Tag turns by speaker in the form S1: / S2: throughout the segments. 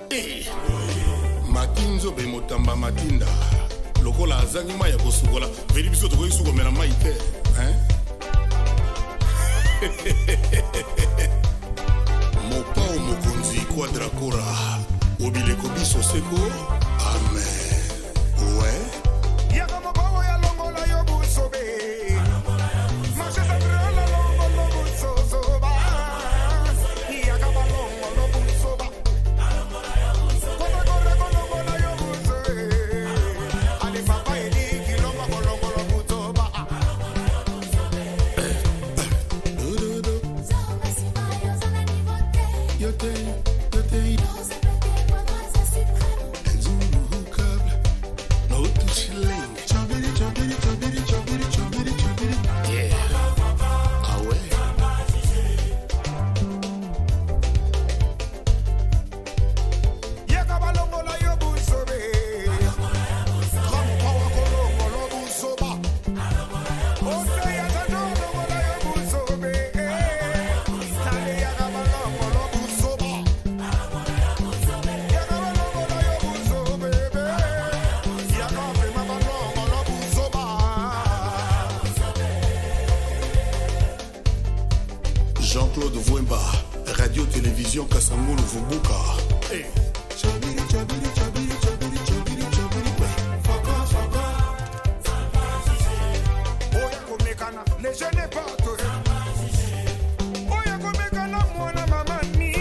S1: Eh, Mati Nzobe Motamba Matinda lokola azangi mai ya kosukola veli biso tokoki su komela mai te hein? Mopao mokonzi Quadra Kora obileko biso seko amen ouais.
S2: Yaka mopao ya longola yo busobe. Marché central alongolo busozoba. Yaka balongolo busoba. Quadra Kora kolongola yo busobe. Ali papa Eli Kilomba kolongola busoba.
S1: Yo te, yo te, Nzulu no tuchiling. Chabiri, chabiri, chabiri, chabiri, chabiri, chabiri. Yeah. Ah ouais.
S2: Yaka balongola yo busobe. Grand mopao kolongola busoba. Oseya tando longola yo busobe. Nale yaka balongola busoba. Yaka balongola yo busobe. Yaka vrema balongola busoba.
S1: Jean-Claude Vwemba, Radio Télévision Kasangulu Vubuka. Hey. Chabiri, chabiri, chabiri, chabiri, chabiri, chabiri. Ouais. Faka, faka.
S2: Oya komekana, les jeunes partent. Oya komekana, mwana mamani.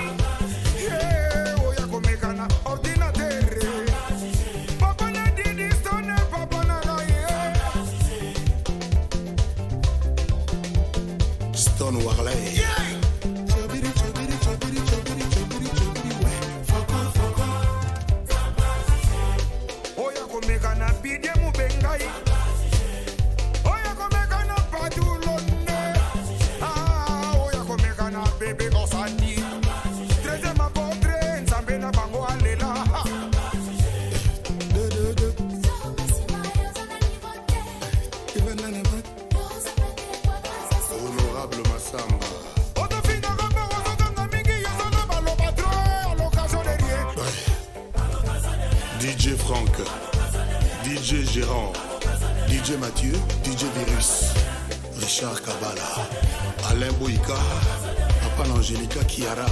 S2: Yeah, oya komekana, ordinateur. Papa na Didi Stone, papa na Raye.
S1: Stone Warley.
S2: Yeah.
S1: Chabiri, chabiri, chabiri, chabiri, chabiri, chabiri. Ouais. Faka, faka.
S2: Oya komekana, Bidie Mubengai. Oya komekana, Patulonde. Ah, oya komekana, bébé Osani. Treizième apôtre, Nzambe na bango alela.
S1: Deux, deux, deux. Honorable Massamba.
S2: Ozofingaka mpe ozokanga mingi yozana baloba trop à l'occasion de rien.
S1: Ouais. DJ Franck, DJ Gérard, DJ Mathieu, DJ Virus, Richard Kabala, Alain Boïka, Papa Angelica Kiara.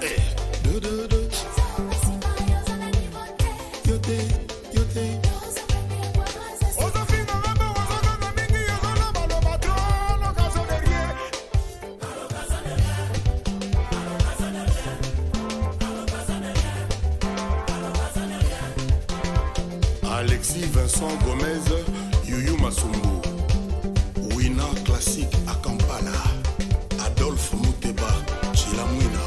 S1: Eh, deux, deux, deux. Yo te, yo te.
S2: Ozofingaka mpe ozokanga mingi yozana baloba trop à l'occasion de rien.
S1: Alexis Vincent Gomez, Yuyu Masumbu, Wina Classique à Kampala, Adolphe Muteba, Chilamwina.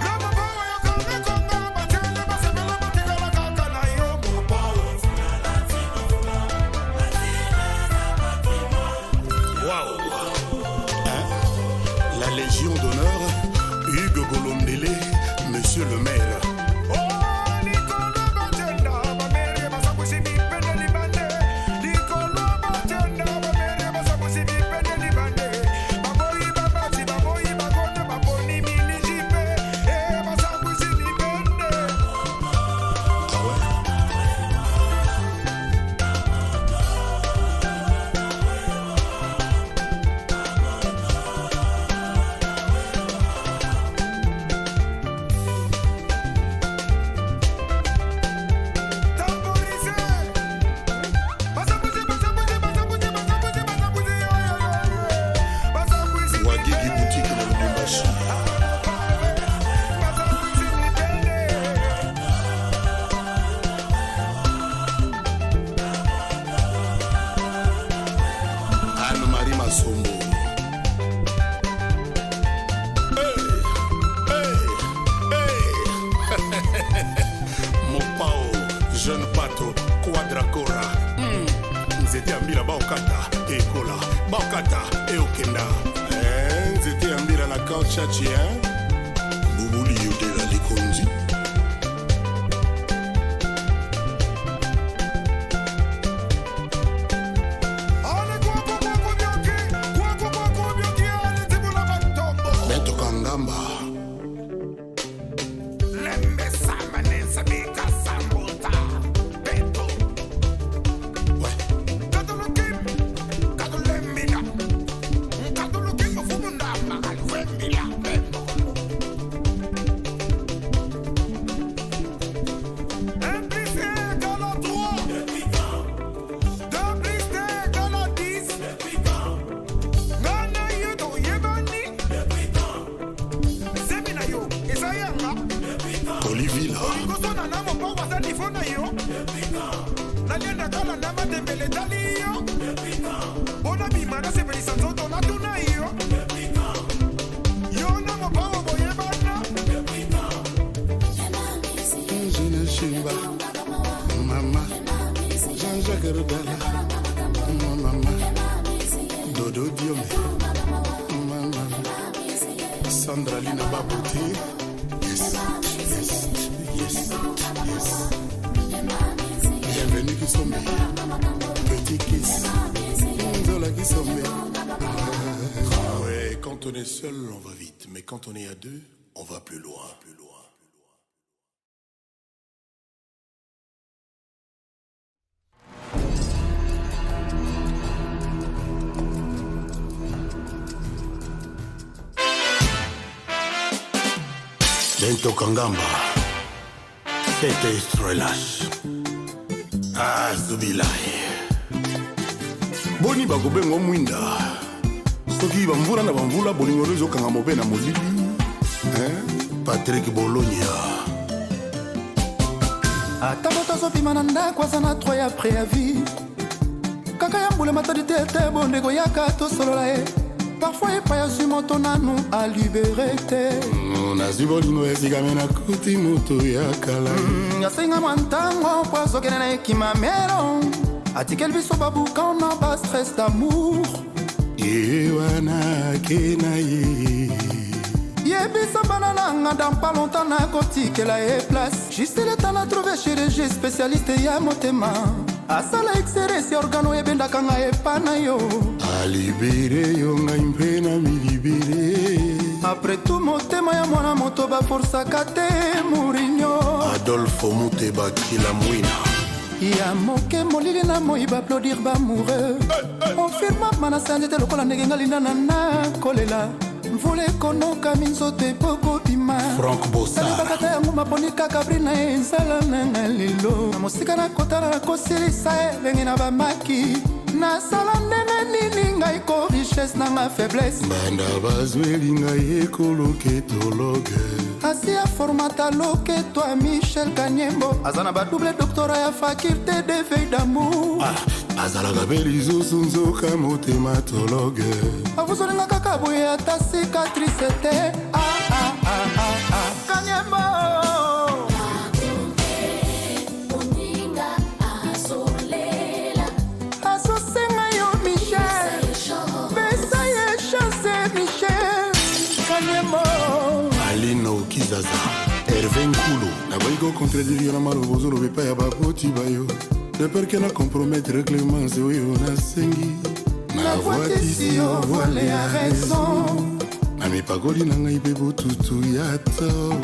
S2: Grand mopao yokanga konga batele basepela batikala kaka na yo mopao.
S1: Waouh! Hein? La Légion d'honneur, Hugues Golondele, Monsieur le maire.
S2: Oh, likolo bajenda bamere basabusi mipende libande. Likolo bajenda bamere basabusi mipende libande. Baboyi babati, baboyi bakote, baboni milijipe. Eh, basabusi mipende.
S1: Ah ouais?
S2: Tamborise. Basabusi, basabusi, basabusi, basabusi, basabusi, yo, yo, yo, yo. Basabusi
S1: Wagigi
S2: mipende.
S1: Boutique na Lubumbashi.
S2: Basabusi mipende.
S1: Anne-Marie Masombo. Hey, hey, hey. Mopao, jeune pato, Quadracora. Nzete ya mbila baokata ekola baokata eokenda. Eh, nzete ya mbila na camp Chachi, hein? Bubuli yodela likonzi.
S2: Nalia ndakala na matembele etali yo. Bona bima nasepelisa nzoto natuna yo. Yo na mopao boyebana.
S1: Gina Shimba, Mama, Jean-Jacques Rudala, Mama, Dodo Diome, Mama, Sandra Lina Babouti, yes, yes, yes, yes. Bienvenue Kisombe, Petit Kiss, Nzola Kisombe. Ah ouais, quand on est seul, on va vite, mais quand on est à deux, on va plus loin, plus loin. Bento Kangamba, Sete Estrellas. Ah, Zubilai. Boni bakobenga mwinda soki bamvula na bamvula bolingo no ezokanga mobe na molili, hein? Patrick Bologna.
S3: Ata moto azobima na ndako aza na 3 ya préavis, kaka ya mbula matadi te ete bondeko yaka tosolola ye. Parfois epai azwi moto nanu alibere te.
S1: Nazwi bolingo esika me nakuti moto ya kala.
S3: Asenga mwa ntango mpo azokende na ekimamelo, atikeli biso babukan na bastress d'amour.
S1: Ye wana ake na ye.
S3: Yebisa bana na nga dans pas longtemps nakotikela ye place. Juste le temps na trouve chirurgie spécialiste ya motema, asala x-ray si organe oyo ebendaka ngai epa na yo.
S1: Alibere yo, ngai mpe na milibere.
S3: Après tout, motema ya mwana moto baforsaka te, Mourinho.
S1: Adolfo Muteba Kila Mwina.
S3: Ya moke molili na moi baapplaudir bamoureux ofirma na sanzi te lokola ndenge nga linda na nakolela mvula ekonoka minzoto ebokobima.
S1: Frank Bossard.
S3: Salibaka ta yango maponi kaka brina ezala nanga lelo na mosika nakotala nakosilisa elenge na bamaki nasala ndenge nini ngai ko richesse nanga faiblesse.
S1: Banda bazweli ngai ekoloketologe.
S3: Asi aformata loketo ya Michel Kanyembo, aza na badouble doctorat ya faculté de veille d'amour.
S1: Ah, azalaka mpe lisusu nzoka motema tologe.
S3: Avuzolinga kaka boye ata cicatrice te. Ah, ah, ah, ah, ah. Kanyembo.
S4: Moninga azolela.
S3: Azosenga yo Michel, pesa ye chance, Michel Kanyembo.
S1: Alino Kizaza, Herve Nkulu, naboyi kocontredire yo na maloba ozoloba epai ya baboti bayo, de peur ke na compromettre Clémence oyo nasengi.
S3: Na voitisi yo voile ya raison.
S1: Na mipakoli na ngai mpe botutu ya to.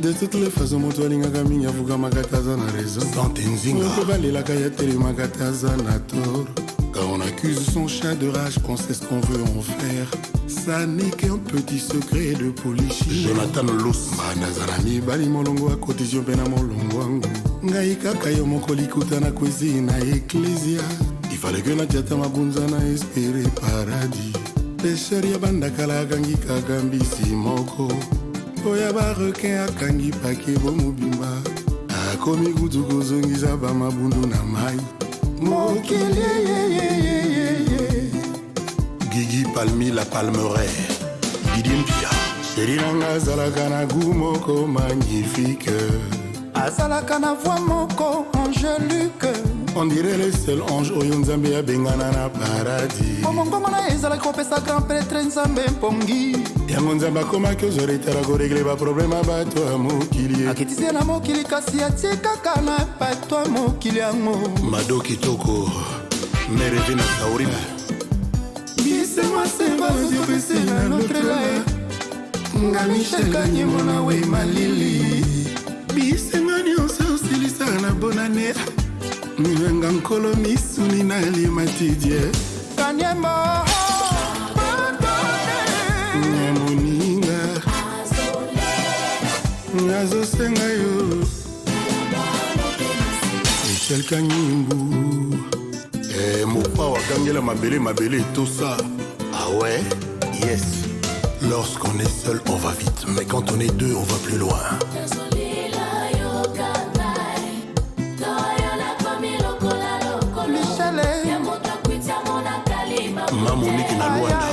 S1: De toutes les façons, moto alingaka mingi afukamaka te aza na raison. Sante Nzinga mpe balelaka ya telemaka te aza na tort. Quand on accuse son chat de rage, qu'on sait ce qu'on veut en faire, ça n'est qu'un petit secret de polichinelle. Jonathan Lous naza na mibali molongo akotisi yo mpe na molongo yango ngai kaka yo moko likuta na kwezi na eklesia. Il fallait que natiata mabunza na espere paradis. Pêcheur ya bandakala akangi kaka mbisi moko, oyo barequin akangi pake bo mobimba, akomi kutu kozongisa bamabundu na mai.
S3: Mokili yeyeyeyeye.
S1: Gigi Palmi la Palmeraie, Didi Mpia, chéri nanga azalaka na goût moko magnifique.
S3: Azalaka na voix moko angélique.
S1: On dirait le seul ange oyo Nzambe abengana na paradis.
S3: Po mongongo na ye ezalaki kopesa grand prêtre Nzambe mpongi.
S1: Yango Nzambe akomaki ozwa retard akorégler baproblème ya bato ya mokili.
S3: Akitisi ye na mokili kasi atikaka na bato ya mokili yango.
S1: Mado Kitoko Mereve na Saurima.
S3: Bisemwasembaoziopesela notrela nga Michel Kanyembo na we malili.
S1: Bisenga nyonso osilisa na bonane nga nkolo misuni na limatidie.
S3: Kanyembo.
S1: Nga moninga azosenga yo Michel Kanyimbu. Eh, mopao agangela mabele mabele etosa. Ah ouais, yes. Lorsqu'on est seul, on va vite, mais quand on est deux, on va plus loin.
S4: Nazolela yoka ngai, toyo nakomi lokola
S1: Mama Monique na Luanda.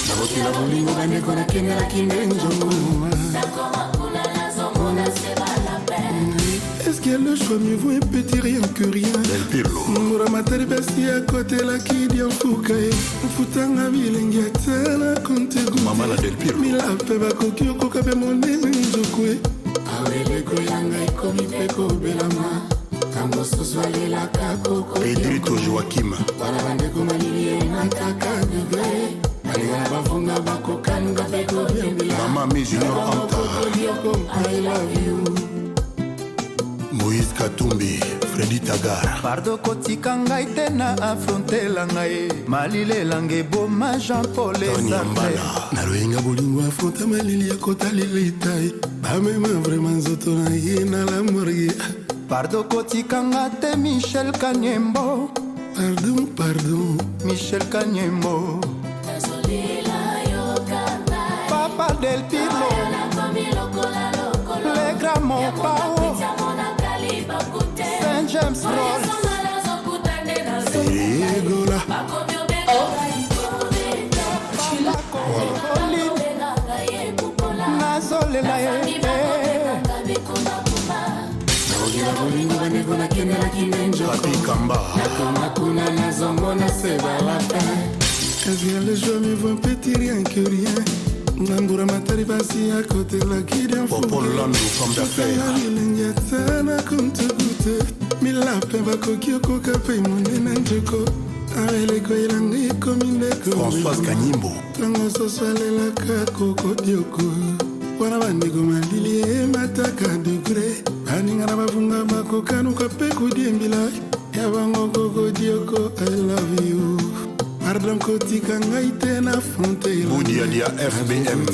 S5: Nabotela bolingo bandeko nakendelaki nde nzongo.
S6: Est-ce que le choix mieux vaut un petit rien que rien?
S1: Del Pirlo.
S6: Muramatari basi akotelaki diamfuka ye mfutanga bilengi ata na konte.
S1: Mama na Del Pirlo.
S6: Milape bakoki okoka mpe monene nzoku e.
S5: Aweleko yanga ekomi mpe kobelama, ntango mosusu alelaka koko.
S1: Pedrito Joaquim.
S5: Wana bandeko malili emataka degré, balinga na bavunga bakokanuka mpe kobiembela.
S1: Mama Mi Junior Anta.
S5: I love you.
S1: Moïse Katumbi, Freddy Tagar.
S3: Pardo kotika ngai te na afrontela ngai malilela eboma Jean Paul.
S1: Tony
S3: Sartre.
S1: Ambala.
S6: Naloyenga bolingo afronta malili akotalela etai bamema vraimen nzoto na ye na la morgue.
S3: Pardo kotika nga te Michel Kanyembo.
S6: Pardon, pardon.
S3: Michel Kanyembo, Papa Del Pirlo, le grand Mopao, Saint James Rolls.
S6: Egola.
S3: Colin nazolela ye.
S5: Nabokela bolingo bandeko nakendelaki nde nzoko.
S1: Papi Kamba.
S5: Nakoma kuna nazomona se balapin.
S6: Est-ce que le choix mieux vaut un petit rien que rien? Nambura matari basi akotelaki.
S1: Popol Lando, femme d'affaires.
S6: Elengi ata na konte gute milape bakoki okoka mpe monene njoko aweleko elanga ekomi ndeko.
S1: Françoise Kanyimbo.
S6: Ntango soso alelaka kokodioko wana bandeko malili emataka degré, baninga na bavunga bakokanuka mpe kodiembila ya bango kokodioko. I love you, pardon, kotika ngai te na fronte.
S1: Boudiadia FBMM.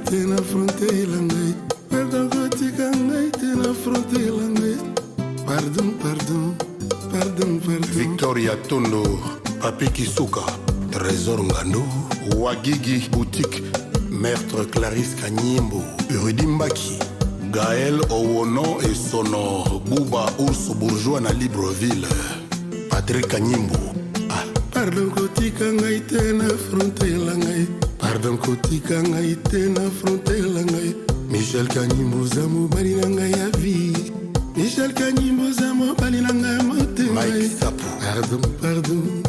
S6: Te na frontela ngai, pardon, kotika ngai te na frontela ngai, pardon, pardon, pardon, pardon.
S1: Victoria Tondo, Papi Kisuka, Trésor Ngando, Wagigi Boutique, Maître Clarisse Kanyimbo, Rudi Mbaki, Gaël Owono et Sono, Bouba Ours Bourgeois na Libreville, Patrick Kanyimbo. Ah,
S6: Pardon, kotika ngai te na frontela ngai, pardon, kotika ngai te na frontela ngai. Michel Kanyimbo oza mobali na ngai ya vie, Michel Kanyimbo oza mobali na ngai ya motema.
S1: Mike Sapu.
S6: Pardon, pardon,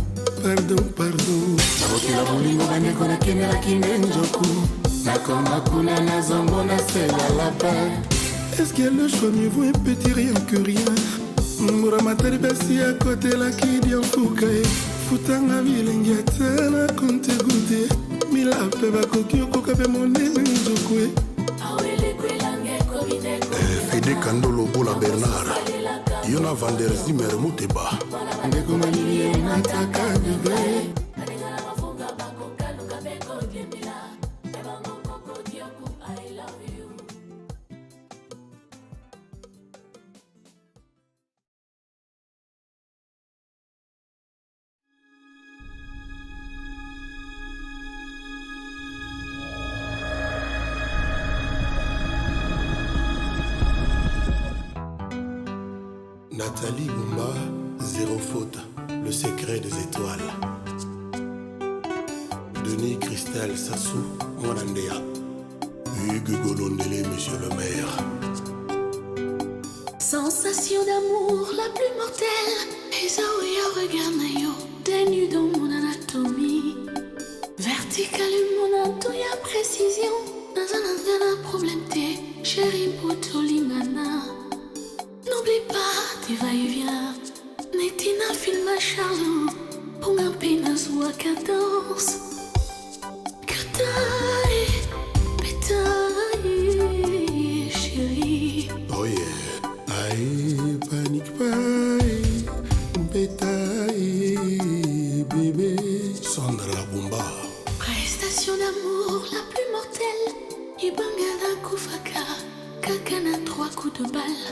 S6: pardon, pardon.
S5: Nabokela bolingo bandeko nakendelaki nde nzoku, nakoma kuna nazomona se balapin.
S6: Est-ce que le choix mieux vaut un petit rien que rien? Muramatari basi akotelaki diamfuka ye futanga bilengi ata na konte gute milape bakoki okoka mpe monene nzoku e.
S1: Fede Kandolo Bola Bernard, Yona Van der Zimmer Muteba.
S5: Ndeko malili emataka degré.
S1: Nathalie Bumba, zéro faute, le secret des étoiles. Denis Christelle Sassou, Mwanandea. Hugues Golondele, monsieur le maire.
S4: Sensation d'amour la plus mortelle. Ezaoya regarde na yo, dénu dans mon anatomie. Verticale mon ato ya précision. Naza na nga na problème te, chéri mpo tolingana. N'oublie pas tes va-et-vient. Neti na film ya Charlot, mponga mpe nazwa cadence. Katae, betae, chéri.
S1: Oh yeah.
S6: Aïe, panique pas, bétail, bébé.
S1: Sandra Bumba.
S4: Prestation d'amour la plus mortelle. Ibanga nakufaka kaka na trois coups de balle.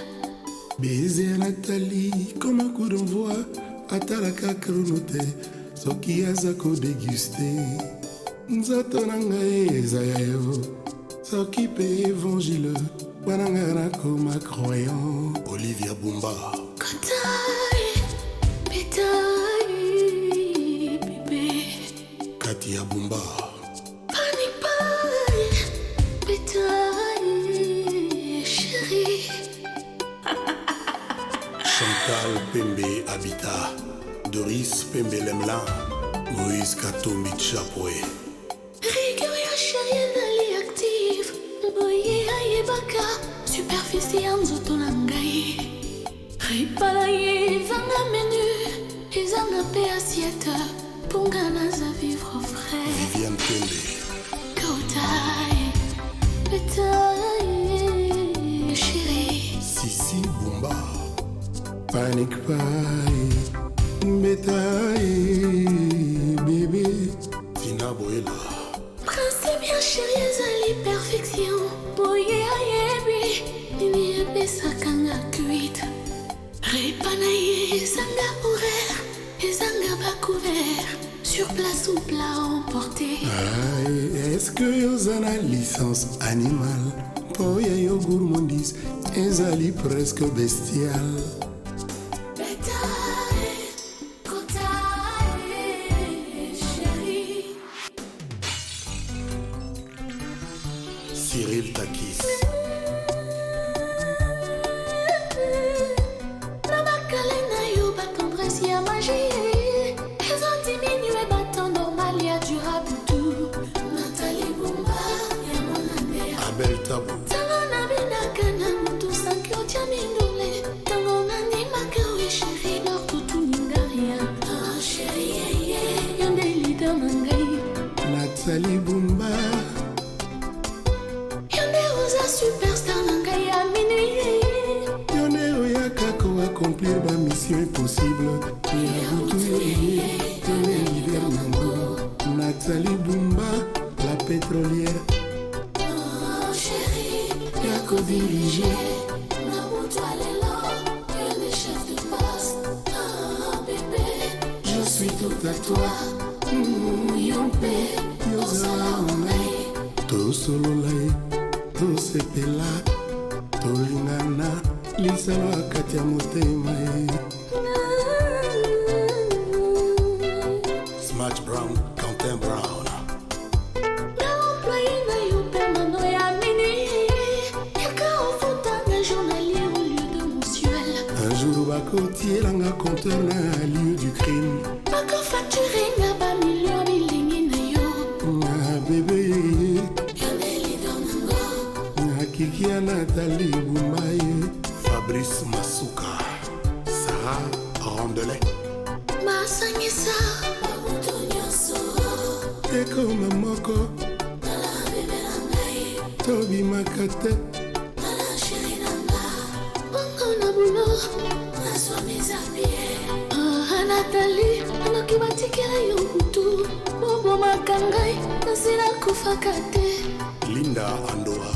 S6: Baiser ya Nathalie comme un coup d'envoi, atalaka chrono te soki aza kodéguste. Nzoto na ngai eza ya yo, soki mpe évangile wana ngai nakoma croyant.
S1: Olivia Bumba.
S4: Kotai, betai, bébé.
S1: Kati ya Bumba.
S4: Panique pas, betai, chérie.
S1: Chantal Pembe Habita, Doris Pembe Lemlin, Moïse Katumbi Chapwe.
S4: Rigueur ya chérie ezali active, boye ayebaka superficie ya nzoto na ngai. Repas na ye ezanga menu, ezanga mpe assiette, mpo nga naza vivre frais.
S1: Viviane Pembe.
S4: Kotai, betai, chérie.
S1: Sissi Bumba.
S6: Panique pas, mbeta bébé.
S1: Tina Boela.
S4: Principe ya chérie ezali perfection, boye ayebi nini epesaka nga cuite. Repas na ye ezanga horaire, ezanga bacouvert, sur place ou plat emporté.
S6: Aïe, est-ce que oza na licence animal, mpo ya yo gourmandise ezali presque bestial.
S4: Betai, kotai, chérie.
S1: Cyril Takis.
S4: Na bakale na yo batendresse ya magie ezodiminue batemps normal ya dura butu. Natali Bumba ya mwana ndeya.
S1: Abel Tabou.
S4: Ntango nabinaka na motu sanki otya mindule, ntango nandimaka we chéri lor totuninga rien. Ah, chéri yeye, yo nde leader na ngai.
S6: Natali Bumba.
S4: Yo nde oza superstar na ngai ya minuit.
S6: Yo nde oyaka koaccomplir bamission impossible ya butu ye, yo nde leader nango. Natali Bumba, la pétrolière.
S4: Oh, chéri,
S6: ya kodirige.
S4: Na butu ya lelo yo nde chef de poste. Ah, bébé,
S6: je suis tout à toi.
S4: Yo mpe
S6: yozala ngai, tosolola ye, tosepela, tolingana, lisalo ya kati ya motema ye.
S1: Smatch Brown, Quentin Brown.
S4: Na employé na yo permanent ya minuit, yaka ofutanga journalier au lieu de mensuel.
S6: Un jour bakotielanga compteur na lieu du crime.
S4: Bakofacture nga bamilio bilingi na yo.
S6: Na bébé.
S4: Yo nde leader nango.
S6: Nakiki ya Natali Bumba ye.
S1: Fabrice Masuka. Sarah Rondelet.
S4: Masangisa bamoto nyonso.
S6: Ekoma moko.
S4: Tala bébé na ngai.
S6: Tobimaka te.
S4: Tala chéri na nga, bongo na bulo nazwa mise à pied. Ah, Natali, noki batikela yo butu, bobomaka ngai nasi nakufaka te.
S1: Linda Andoa.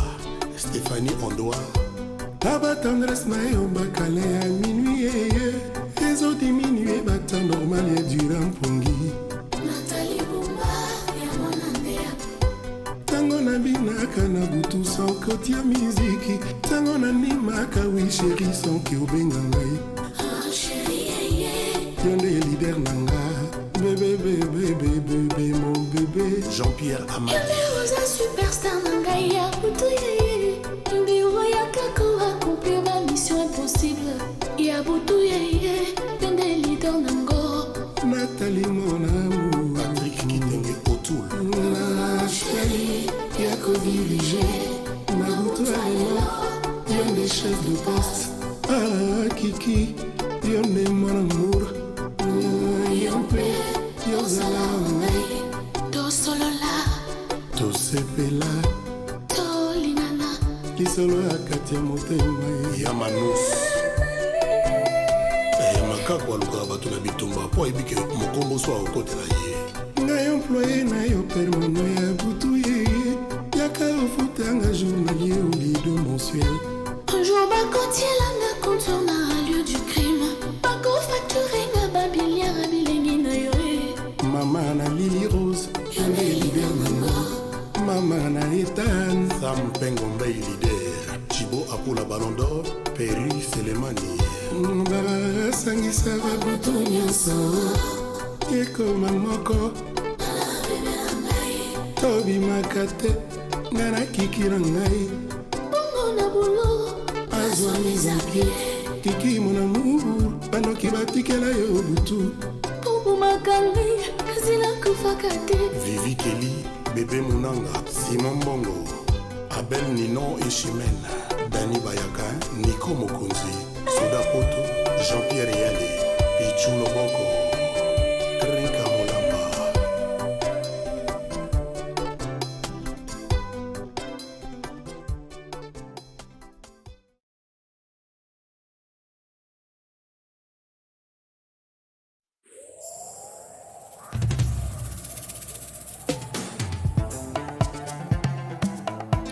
S1: Stéphanie Andoa.
S6: Na batendresse na yo, bakale ya minuit eye ezodiminue batemps normal ya dura mpongi.
S4: Natali Bumba ya mwana ndeya.
S6: Ntango nabinaka na butu sans kotia miziki, ntango nandimaka oui chéri sans que obenga ngai.
S4: Ah, chéri yeye,
S6: yo nde leader na nga, bébé bébé bébé, mon bébé.
S1: Jean-Pierre
S4: yo
S1: Amadi.
S4: nde oza superstar na ngai ya butu yeye, nde oyaka koaccomplir bamission impossible ya butu yeye, yo nde leader nango.
S6: Natali mon amour.
S1: Patrick Kitenge O'Toole.
S6: Natali ya kodirige na butu ya lelo, yo nde chef de poste. Ah, Kiki, yo nde mon amour. Yo mpe yozala ngai.
S4: Tosolola.
S6: Tosepela.
S4: Tolingana.
S6: Lisolo ya kati ya motema ye.
S1: Ya Manus. Makako alukaka bato na bitumba mpo ayebi ke mokombo so akokotela ye.
S6: Ngai employé na yo permanent ya butu ye, yaka ofutanga journalier au lieu de mensuel.
S4: Un jour bakotielanga compteur na lieu du crime, bakofacture nga bamilliard ya bilengi na yo e.
S6: Mama na Lili Rose, yo nde leader na
S1: Abraham Pengombey leader, Thibaut Apula Ballon d'Or, Perry Selemani.
S6: Basangisa babutu nyonso ekoma moko tobimaka te ngai nakiki na ngai
S4: Bongo na bulo
S6: azwa
S4: mise à pied
S6: kiki mon amour bandoki batikela yo butu
S4: Obomaka ngai kasi nakufaka te.
S1: Vivi Kelly, Bébé Munanga, Simon Mbongo, Abel Ninon et Chimène, Dani Bayaka, Nico Mokonzi, Soda Poto, Jean-Pierre Yale, Pichu Loboko, Trinka Molamba.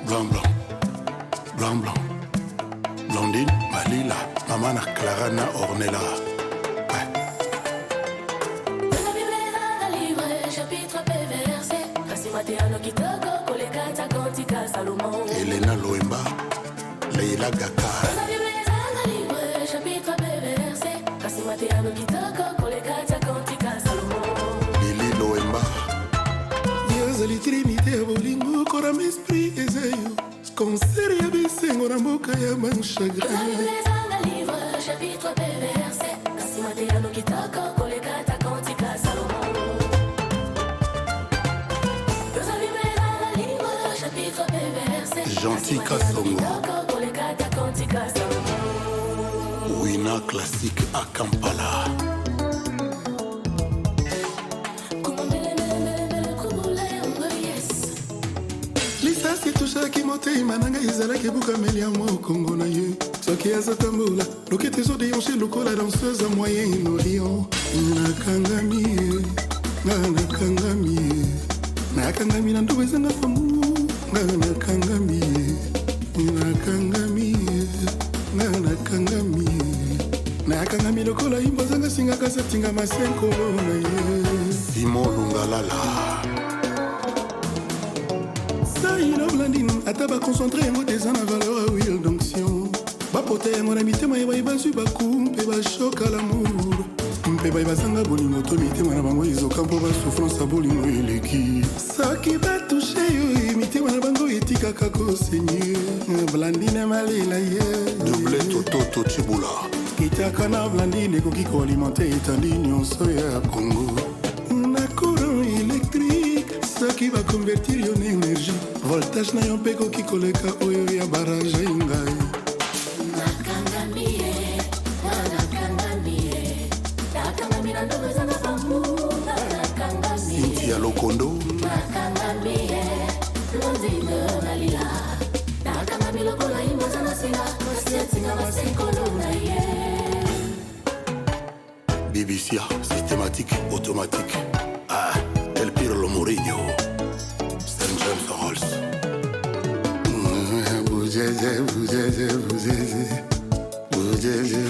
S6: Blanc blanc, blanc blanc, Blondine Malila, mama na Clara na Ornella. Ouais.
S4: Eza Bible ezanga livre, chapitre pe verset. Kasi mateano kitoko koleka nzako tika Salomon.
S1: Elena Loemba, Leila Gaka,
S4: Eza Bible ezanga livre, chapitre pe verset. Kasi mateano kitoko koleka nzako tika Salomon.
S1: Lili Loemba,
S6: Yo ozali trinité ya bolingo korama esprit eza yo concert ya bisengo na mboka ya
S4: Eza
S6: manchagrin
S4: Bible ezanga livre, chapitre pe verset. Kasi mateano kitoko koleka nzako tika Salomon. Eza Bible ezanga livre, chapitre pe verset.
S1: Gentil
S4: Kasi mateano
S1: Kasongo.
S4: kitoko koleka nzako tika Salomon.
S1: Wina Classique à Kampala.
S6: Lisasi etushaki motema na ngai ezalaki ebukameli ya mokongo na ye soki azotambola lokete ezodeyanche lokola danseuse ya moyen orient. Nakangami ye, nga nakangami ye, nakangami na ndobo ezanga famu, nga nakangami ye, nakangami ye, nga nakangami ye, nakangami lokola imbo azanga singa kasi atingama se nkolo na ye.
S1: Simon Lungalala,
S6: Saila Blandine ata baconcentre yango te eza na valeur ya huile d'onction bapota yango na mitema ya baye bazwi baku mpe bashoka l'amour mpe baye bazanga bolingo to mitema na bango ezoka mpo basouffrance ya bolingo eleki soki batushe yo mitema na bango etikaka kosenye Blandine malela ye.
S1: Double Toto Tochibula,
S6: Kitaka na Blandine ekoki koalimente etandi nyonso ya Congo na courant électrique soki baconvertir yo na énergie voltage na yo mpe ekoki koleka oyo ya barage ngai.
S4: Nakangami ye, nakangami ye, nakangami na ndobo ezanga bamu, nakangami ye,
S1: Cynthia Lokondo,
S4: nakangami ye, Blondine Malila, nakangami lokola imbo aza na singa, kasi atingama se nkolo na ye.
S1: BBC systématique, automatique. Ah, El Pirlo Mourinho, St. James Rolls.
S6: Buzeze, buzeze, buzeze, buzeze.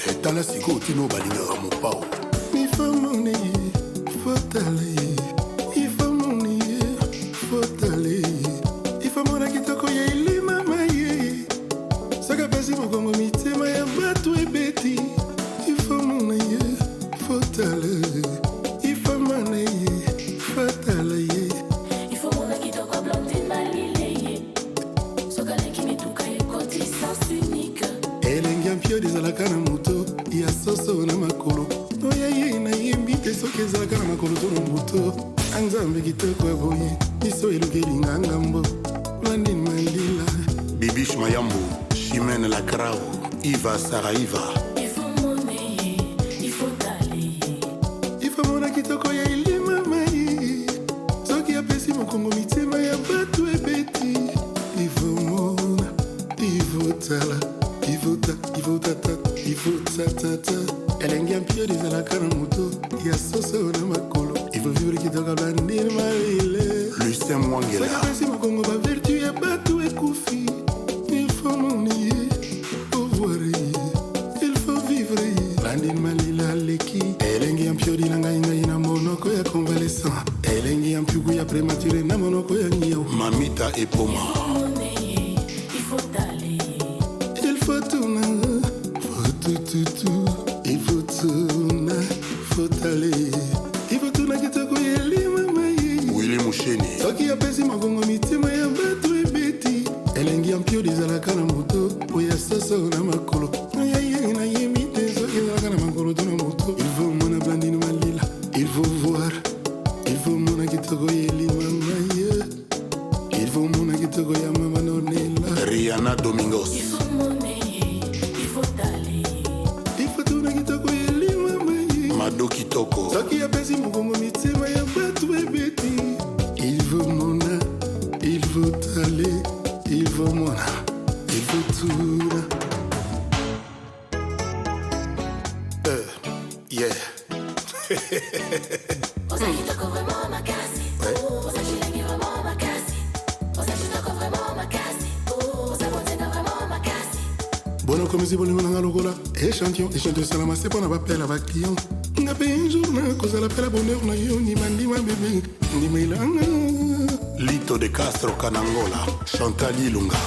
S1: Etala sikoyo ntina oyo balingaka mopao.
S6: Ifamoni fotale, ifamoni fotale, ifamona kitoko ya elima maye soki apesi mokongo mitema ya bato ebeti ifamona ye fotale, ifamana ye fatala ye.
S4: Ifo mona kitoko Blondine Malile ye, soki aleki mituka ekoti sens unique.
S6: Elengi ya mpiode ezalaka na moto ya soso na makolo oya ye nayembi te soki ezalaka na makolo to na moto anzambe kitoko ya boye biso elukelinga ngambo Blandine Malila.
S1: Bibiche Mayambo, Chimène Lacrao, Iva Saraiva,
S4: Ifo mona ye, ifo tale ye.
S6: Ifamona kitoko ya elima mai soki apesi mokongo mitema ya bato ebeti ifomona ifotala ifota ifotata ifotatata elengi ya mpiode ezalaka na moto ya soso na makolo ifovivre kitoko Blandine Malile.
S1: Lucien
S6: Soki
S1: Mwangela,
S6: apesi mokongo bavertu ya bato ekufi ifomoni ye pouvoir ye il faut vivre ye Blandine Malila aleki elengi ya mpiodi na ngai ngai na monoko ya convalescence. Prématuré na monoko ya niau.
S1: Mamita Epoma.
S6: Il faut tourner, faut tout, tout, tout. Il faut tourner, faut aller. Il faut tourner kitoko yelima mai.
S1: Willy Musheni.
S6: Soki apesi mokongo mitima ya bato ebeti. Elengi ya mpiodi ezalaka na moto, oyo ya soso na makolo. Nayebi nayebi te soki ezalaka na makolo to na moto. Il faut mona Blandine Malila, il faut voir. Il faut mona kitoko yelima mai. Il faut mona kitoko ya mama Nornela.
S1: Rihanna Domingos.
S6: Il faut tuna kitoko yelima mai.
S1: Mado Kitoko.
S6: Soki apesi mokongo mitema ya bato ebeti. Il faut mona, il faut aller, il faut mona, il faut tuna.
S1: Yeah.
S6: Bono komisi bolingo nanga lokola échantillon, échantillon esalama se mpo na bapela baclient. Nga mpe un jour nakozala pela bonheur na yo. Ndima, ndima bebe, ndima elanga.
S1: Lito de Castro Kanangola. Chantal Ilunga.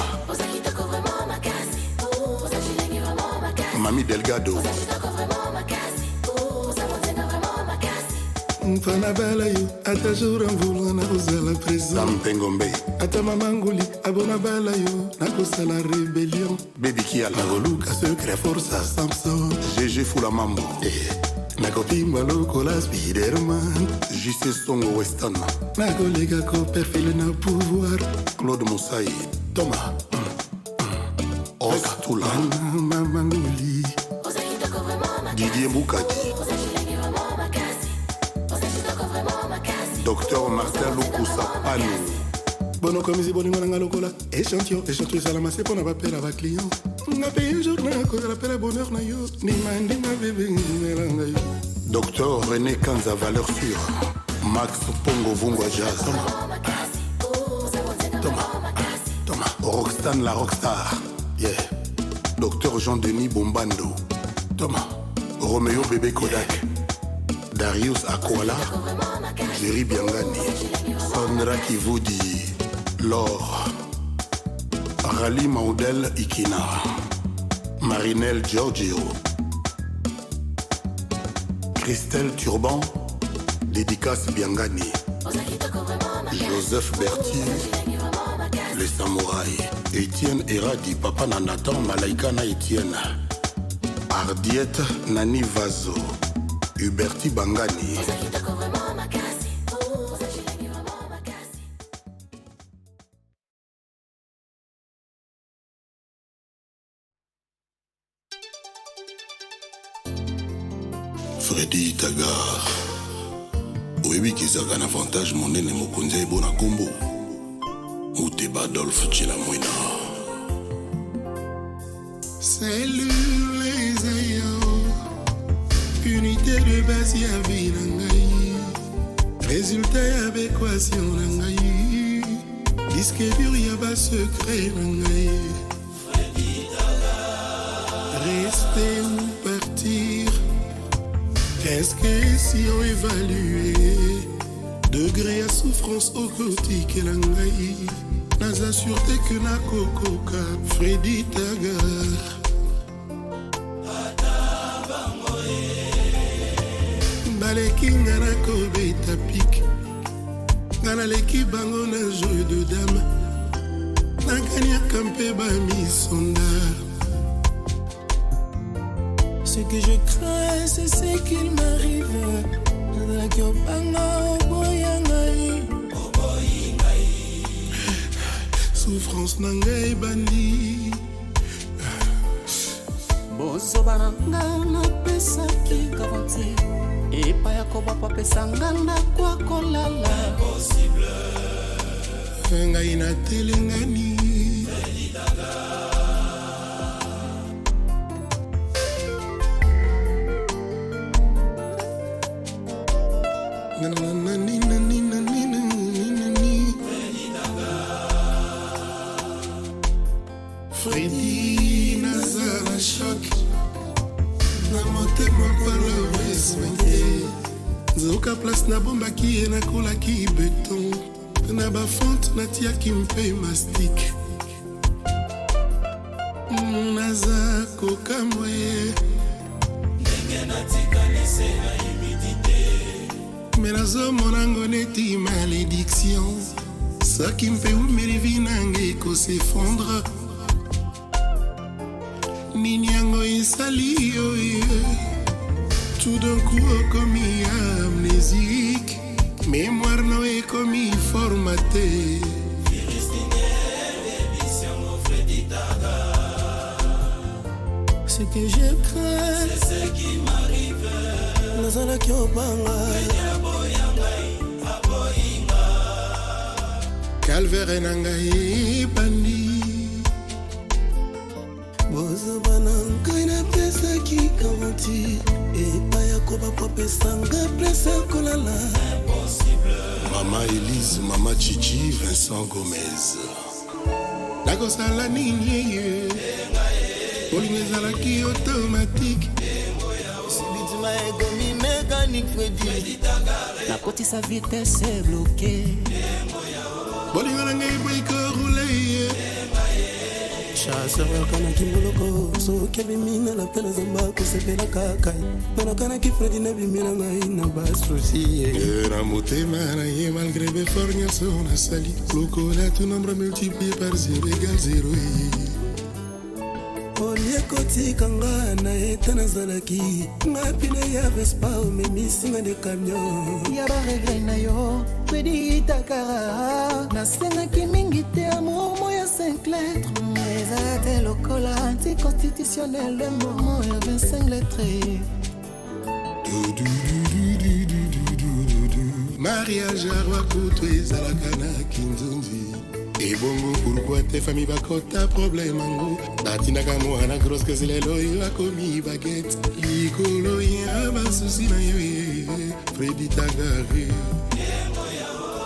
S1: Mami Delgado.
S6: Mfana bala yo ata jour mvula nakozala présent.
S1: Sam Pengombe.
S6: Ata mama nguli abona bala yo nakosala rébellion.
S1: Baby Kiala.
S6: Nakoluka secret force ya Samson.
S1: GG Fulamambo.
S6: Nakopimba lokola Spiderman.
S1: JC Songo Weston.
S6: Nakoleka koperfile na pouvoir.
S1: Claude Moussai.
S6: Toma.
S1: Os Tula.
S6: Mama nguli.
S1: Didier Boukadi. Docteur Martin Lukusa Panu.
S6: Bono komisi bolingo nanga lokola échantillon, échantillon esalama se mpo na bapela baclient. Nga mpe un jour nakozala pela bonheur na yo. Ndima, ndima bebe, ndimelanga yo.
S1: Docteur René Kanza Valeur Sûre. Max Pongo Vungwa Jazz.
S6: Toma, Toma.
S1: Rockstan la Rockstar.
S6: Yeah.
S1: Docteur Jean-Denis Bombando.
S6: Toma.
S1: Roméo Bébé Kodak. Darius Akwala. Jerry Biangani. Sandra Kivudi. Laure. Rally Maudel Ikina. Marinelle Giorgio. Christelle Turban. Dédicace Biangani. Joseph Berti. Le Samouraï. Étienne Eradi, papa na Nathan, Malaika na Étienne. Ardiette Nani Vazo. Huberti Bangani. Fredi Tagar. Oyebi ezalaka na avantage monene mokonzi ayebo na nkombo Muteba Adolphe Tshila Mwina.
S6: Cellule eza yo unité de base ya vie na ngai, résultat ya baéquation na ngai, disque dur ya basecret na ngai. Rester ou partir, qu'est-ce que si on évalue degré ya souffrance okotikela ngai? Naza sûr te ke nakokoka. Fredi Tagar. Baleki nga nakobeta pik, nga naleki bango na jeu de dame, nakaniaka mpe bamisonda.
S7: Ce que je crains, c'est ce qu'il m'arrive. Nazalaki obanga oboya ngai.
S6: Souffrance na ngai ebandi.
S7: Bozoba na nga napesaki garanti epai ya kobapa apesanga ndako akolala.
S6: Ngai natelengani. Fredi, naza na choc na motema, pala eswenge nzoka place nabombaki ye nakolaki beton. Na bafonte natiaki mpe mastike. Naza kokamwa ye. Me nazomona ngo neti malédiction. Soki mpe umeli vi nanga ekosefondre. Nini yango esali yo ye? Tout d'un coup okomi amnésique, mémoire no ekomi formaté.
S8: Ce que je crains,
S9: c'est ce qui m'arrive.
S8: Nazalaki obanga.
S6: Calvaire na ngai ebandi.
S8: Bozoba na ngai, napesaki garanti epai ya koba po apesanga place ya kolala.
S1: Mama Elise, Mama Chichi, Vincent Gomez.
S6: Nakosala nini ye? Bolingo ezalaki automatique.
S8: Sibitima ekomi mécanique, Fredi.
S7: Nakotisa vitesse, bloqué.
S6: Bolingo na ngai boyi korule ye.
S8: Chasseur akanaki moloko, soki abimi na lapin na zamba, kosepela kaka nanakanaki. Fredi, nabimi na ngai na basusi.
S6: Na motema na ye, malgré befort nyonso nasali, lokola tout nombre multiplié par 0 égale 0.
S8: Olie kotika nga na eta nazalaki nga pine ya Vespa, omemisinga nde camion.
S3: Ya baregret na yo, Fredi Takara. Nasengaki mingi te, amour mo ya 5 lettres ezala te lokola anticonstitutionnel, momo ya 25 lettres.
S6: Mariage arwa kutu ezalaka na kinzunzi. Ebongo pourquoi te famille bakota problème yango? Batindaka mwana grosse kasi lelo oyo akomi bagete likolo ya basusi na yo ye, Fredi Tagare.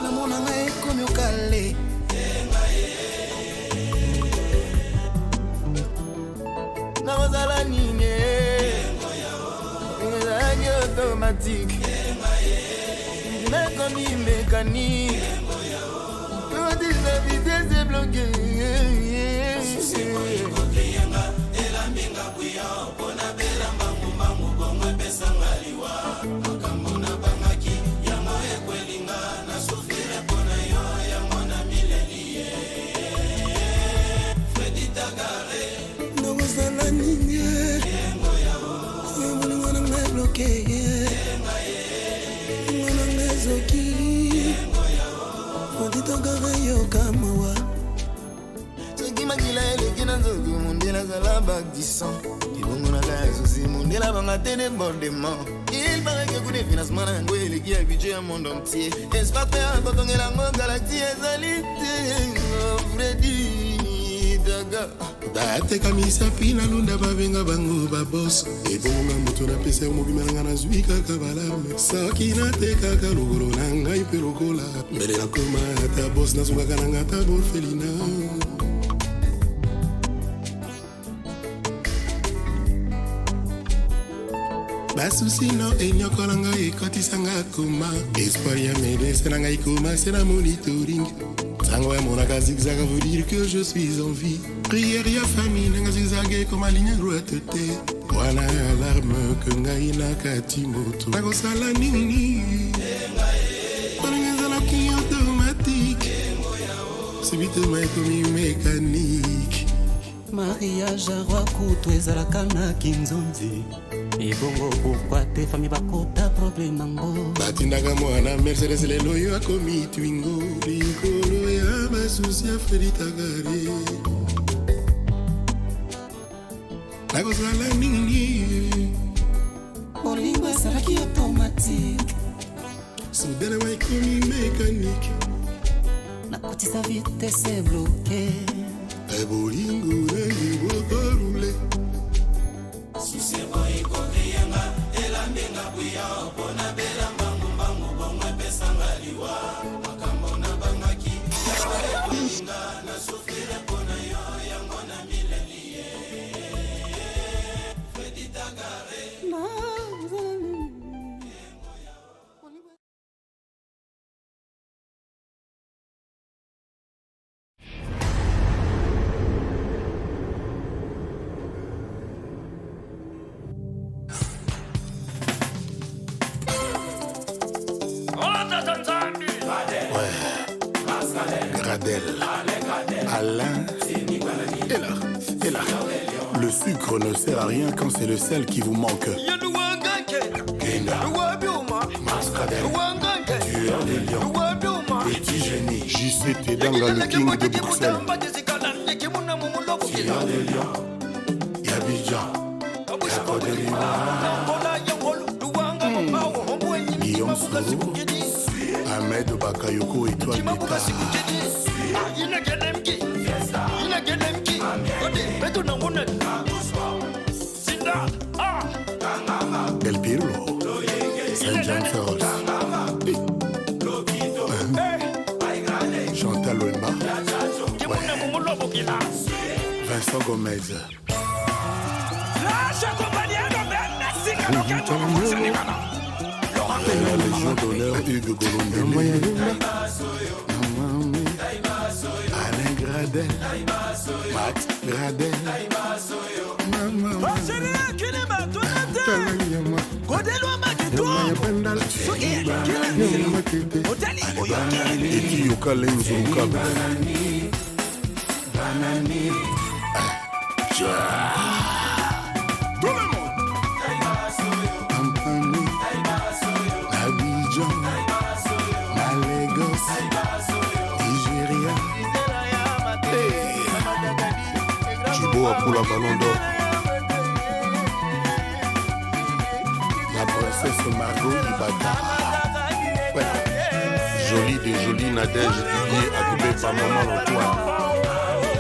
S3: Namona ngai ekomi okale.
S8: Nakozala nini? Ezalaki automatique, nakomi mécanique. Otisa vitesse, bloqué. Nakozala nini? Bolingo na ngai bloqué, ngo na ngai ezoki. Oditokaka, yoka mawa.
S10: Soki makila eleki na nzoto, mondele azala bagdison. Ebongo na kaya susi, mondele abanga te débordement. Il paraît que kuna financement na yango eleki ya budget ya monde entier. Espace mpe ya kotongela yango galaxie ezali te. Fredi Daga.
S6: Bateka misapi na lunda, babenga bango babos. Ebonga moto napesa yo mobima na ngai, nazwi kaka balarme. Soki natekaka lokolo na ngai mpe lokola mbele nakoma ata bos, nazongaka na ngai ata bolfelina. Basusi no enyokola ngai, ekotisanga koma. Espoir ya medese na ngai koma se na monitoring. Ntango yamonaka zigzag, vous dire que je suis en vie. Prière ya famille nanga, zigzag ekoma ligne droite te. Wana alarme ke ngai nakati moto. Nakosala nini? Bolingo ezalaki automatique, sibitema ekomi mécanique.
S7: Mariage arwa kutu ezalaka na kinzonzi. Ebongo pourquoi te famille bakota problème yango?
S6: Batindaka mwana Mercedes, lelo oyo akomi Twingo likolo ya basusi ya Fredi Tagare. Nakozala nini?
S7: Bolingo ezalaki automatique.
S6: Soudainema ekomi mécanique.
S7: Nakotisa vitesse, bloqué.
S6: Bolingo nangi bokorule.
S9: Susebo ekokiyenga, elambinga bwiya mpona bela mbangumbangu, bongo epesanga liwa. Makambo nabangaki yango, nasufire mpona yo, yango na mileli ye, Fredi Tagare.
S1: Ouais. Gradel. Alain. Et là, et là. Le sucre ne sert à rien quand c'est le sel qui vous manque. Kenda. Max Gradel. Tueur des lions. Petit génie. JC Tedanga, le king de Bruxelles. Tueur des lions. Yabidjan. Côte d'Ivoire. Guillaume Soro. Ahmed Bakayoko, étoile d'État. Del Pirlo. Saint John Ferros. Chantal Wemba. Ouais. Vincent Gomez. La Légion d'honneur Hugues Golombele. Alain Gradel. Max Gradel. Eti Yoka Lenzo Lukaku. Tout le monde. Abidjan, na Lagos, Nigeria. Hey. Thibaut Apoula Ballon d'Or. La princesse Margot Ibata. Ouais. Jolie de jolie Nadège Didier Agoubé par maman Antoine.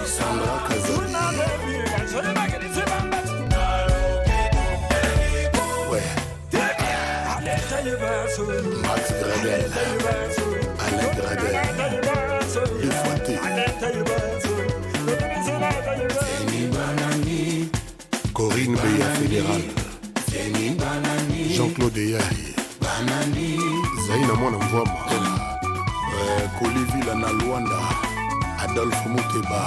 S1: Sandra Kazadi. Ouais. Max Gradel. Alain Gradel. Deux fois T. Corinne Beya Fédéral. Jean-Claude Eyali. Zaina Mwana Mvwama. Kolivila na Luanda. Adolphe Muteba.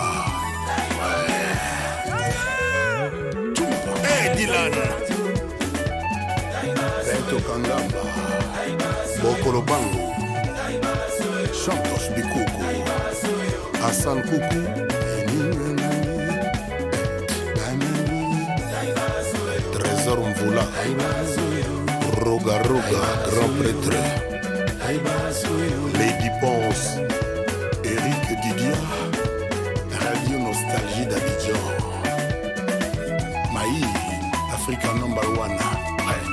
S1: Ouais. Hey, Dylan. Bento Kangamba. Bokolo Bango. Santos Bikuku. Hassan Kuku. Trésor Mvula. Roga Roga, grand prêtre. Lady Ponce. Eric Didier. Radio Nostalgie d'Abidjan. Maï, Africa number one. Ouais.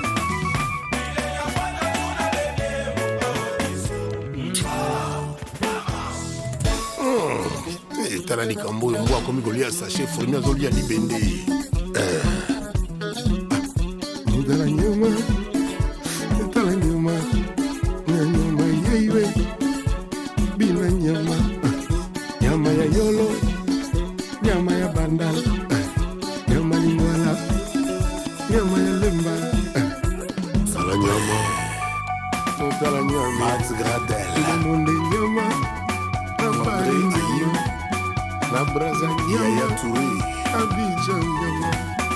S1: Tala likambo oyo mbwa akomi kolia sachet, fourmi azolia libende.
S6: Tala nyama, tala nyama, nyama yeiwe, bina nyama, nyama ya Yolo, nyama ya Bandal, nyama Lingwala, nyama ya Lemba.
S1: Tala nyama,
S6: tala nyama,
S1: Max Gradel,
S6: monde nyama, na Paris nyama, na Brazza nyama,
S1: Yaya Touré,
S6: Abidjan nyama,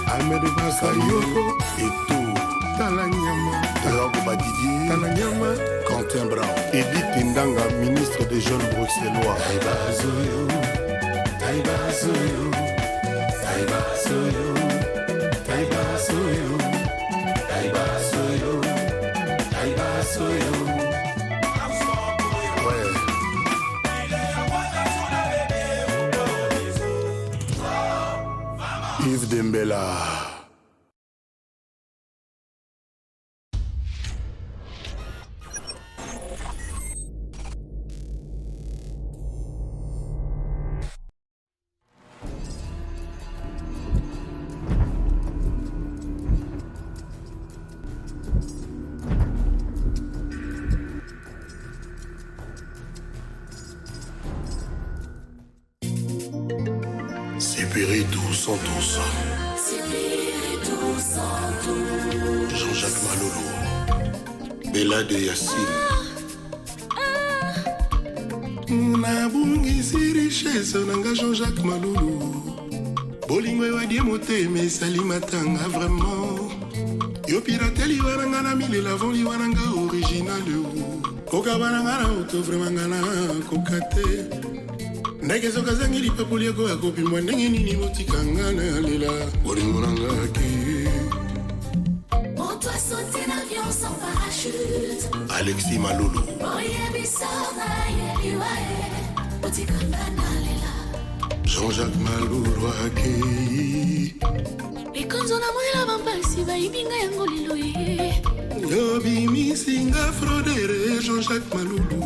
S6: Ahmed Bakayoko,
S1: Eto,
S6: tala nyama,
S1: Drogba Didier,
S6: tala nyama,
S1: Quentin Brown,
S6: Edith Ndanga,
S1: ministre des jeunes bruxellois.
S5: Taibazoyo, Taibazoyo, Taibazoyo, Taibazoyo, Taibazoyo, Taibazoyo.
S1: Ouais. Yves Dembela. Spiritu Santos. Jean-Jacques Malolo. Bella de Yassine.
S6: Nabungisi richesse na nga Jean-Jacques Malulu. Bolingo ewadie motema esali matanga vraiment. Yo pirateli wana nga na milela avant liwa na nga original. Kokabana nga na moto vraimen nga na koka te. Ndenge soki azangi lipapoli akoya kopimbwa ndenge nini botika nga na lela bolingo na nga ke.
S4: Moto asote na avion sans parachute.
S1: Alexis Malulu.
S4: Oyebisa na ye liwa ye otikanga na lela.
S6: Jean-Jacques Malulu akei.
S4: Ekonzo namonela bampasi bayibi ngai yango lelo ye.
S6: Yobimisi nga fraudere Jean-Jacques Malulu.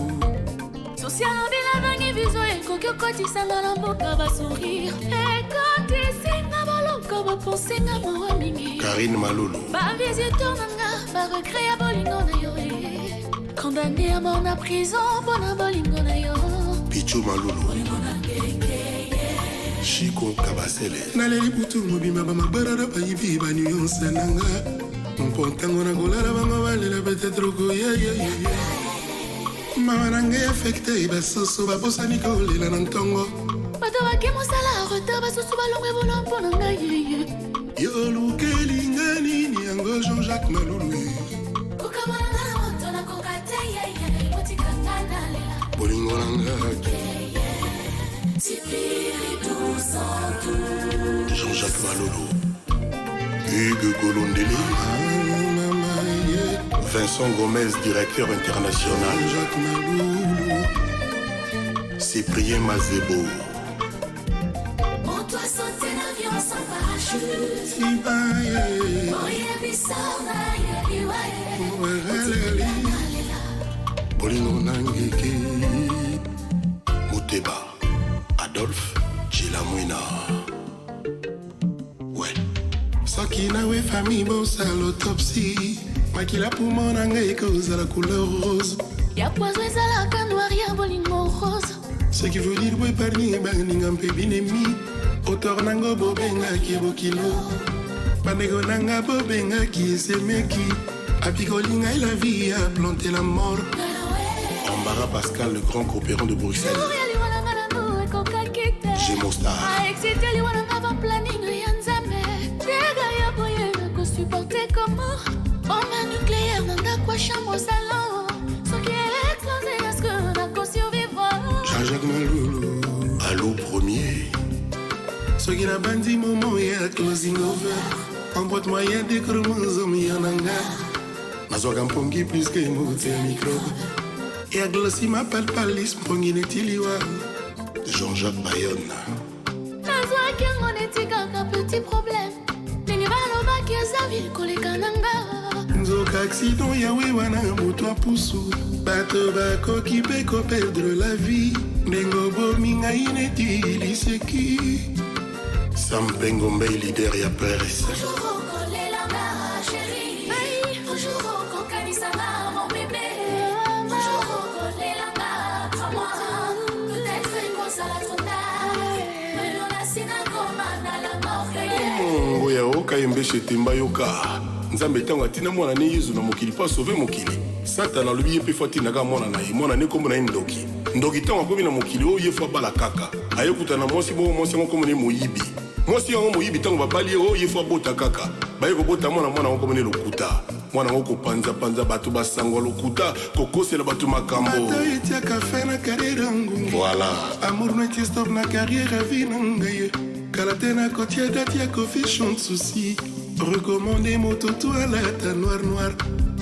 S4: Sosialobela bangi vizo ekoki okotisanga na mboka basourire ekotisinga boloko baponsenga mawa mingi.
S1: Karine Malulu.
S4: Bavisiteur na nga baregret ya bolingo na yo e. Condamné à mort na prison mpona bolingo na yo.
S1: Pichu Malulu. Chico Kabasele.
S6: Naleli butu mobimba bamabarara bayibi banuance na nga mpo ntango nakolala bango balela peut-être okoyeyeyeye mama na ngai affecte basoso babosani kolela na ntongo.
S4: Bato bake mosala retard basusu balongwe bolo mpo na ngai yeye.
S6: Yolukeli nga nini yango Jean-Jacques Malulu.
S4: Kokamwana nga na moto nakoka te yeye botikanga nalela.
S1: Bolingo na nga Jean-Jacques Malulu. Hugues Golondele. Vincent Gomez, directeur international.
S6: Jacques Malulu.
S1: Cyprien Mazebo.
S4: Moto asote na avion sans parachute. Oyebisa na ye liwa ye otikanga nalela.
S6: Bolingo na ngeke.
S1: Muteba. Adolphe Chilamwina. Ouais.
S6: Soki nawe fami bosala autopsie makila poumon na ngai ekozala couleur rose.
S4: Ya poison ezalaka noir ya bolingo rose.
S6: Ce qui veut dire boépargne baninga mpe binemi auteur nango bobengaki bokilo bandeko nanga bobengaki esemeki apikoli ngai la vie a planté la mort.
S1: Ambara Pascal, le grand coopérant de Bruxelles.
S4: Jour ya liwa nanga nanu ekokaki te.
S1: Gemostar.
S4: Aexcite liwa nanga avant planning ya nzambe. Dega ya boye nakosupporte comment bombe nucléaire na ndako ya chambre salon soki explose eske nakosurvivre.
S6: Jean-Jacques Malulu.
S1: Allo premier.
S6: Soki nabandi momo ya closing over emboîte moyen de chromosome ya nanga nazwaka mpongi plus ke moti ya microbe ya glosi mapalpalis mpongi neti liwa.
S1: Jean-Jacques Bayonne.
S4: Nazwaki yango neti kaka petit problème ndenge balobaki eza vie koleka na nga.
S6: Nzoka accident yawe wana moto apusu bato bakoki mpe koperdre la vie ndenge obomi ngai neti liseki.
S1: Sam Pengombe, leader ya PRS.
S4: Un jour okolela nga chéri, un jour okokanisa nga mon bébé, un jour okolela nga crois-moi peut-être ekozala trop tard lelo nasi nakoma na la morgue ye.
S1: Ngoya oka yembeshe temba yoka. Nzambe ntango atina mwana ne Yezu na mokili mpo asauve mokili. Satana alobi ye mpe fo atindaka mwana na ye, mwana ne kombo na ye ndoki. Ndoki ntango akomi na mokili oyo ye fo abala kaka. Ayekuta na mwasi bongo mwasi yango kombo na ye moyibi. Mwasi yango moyibi ntango babali ye oyo ye fo abota kaka. Baye kobota mwana, mwana yango kombo na ye lokuta. Mwana yango kopanzapanza bato basangwa lokuta, kokosela bato makambo.
S6: Ata etiaka fin na carrière ngungi.
S1: Voilà.
S6: Amour no etie stop na carrière ya vie na ngai. Kala te nakotia date ya kofi chante souci. Recommande moto to alata noir noir.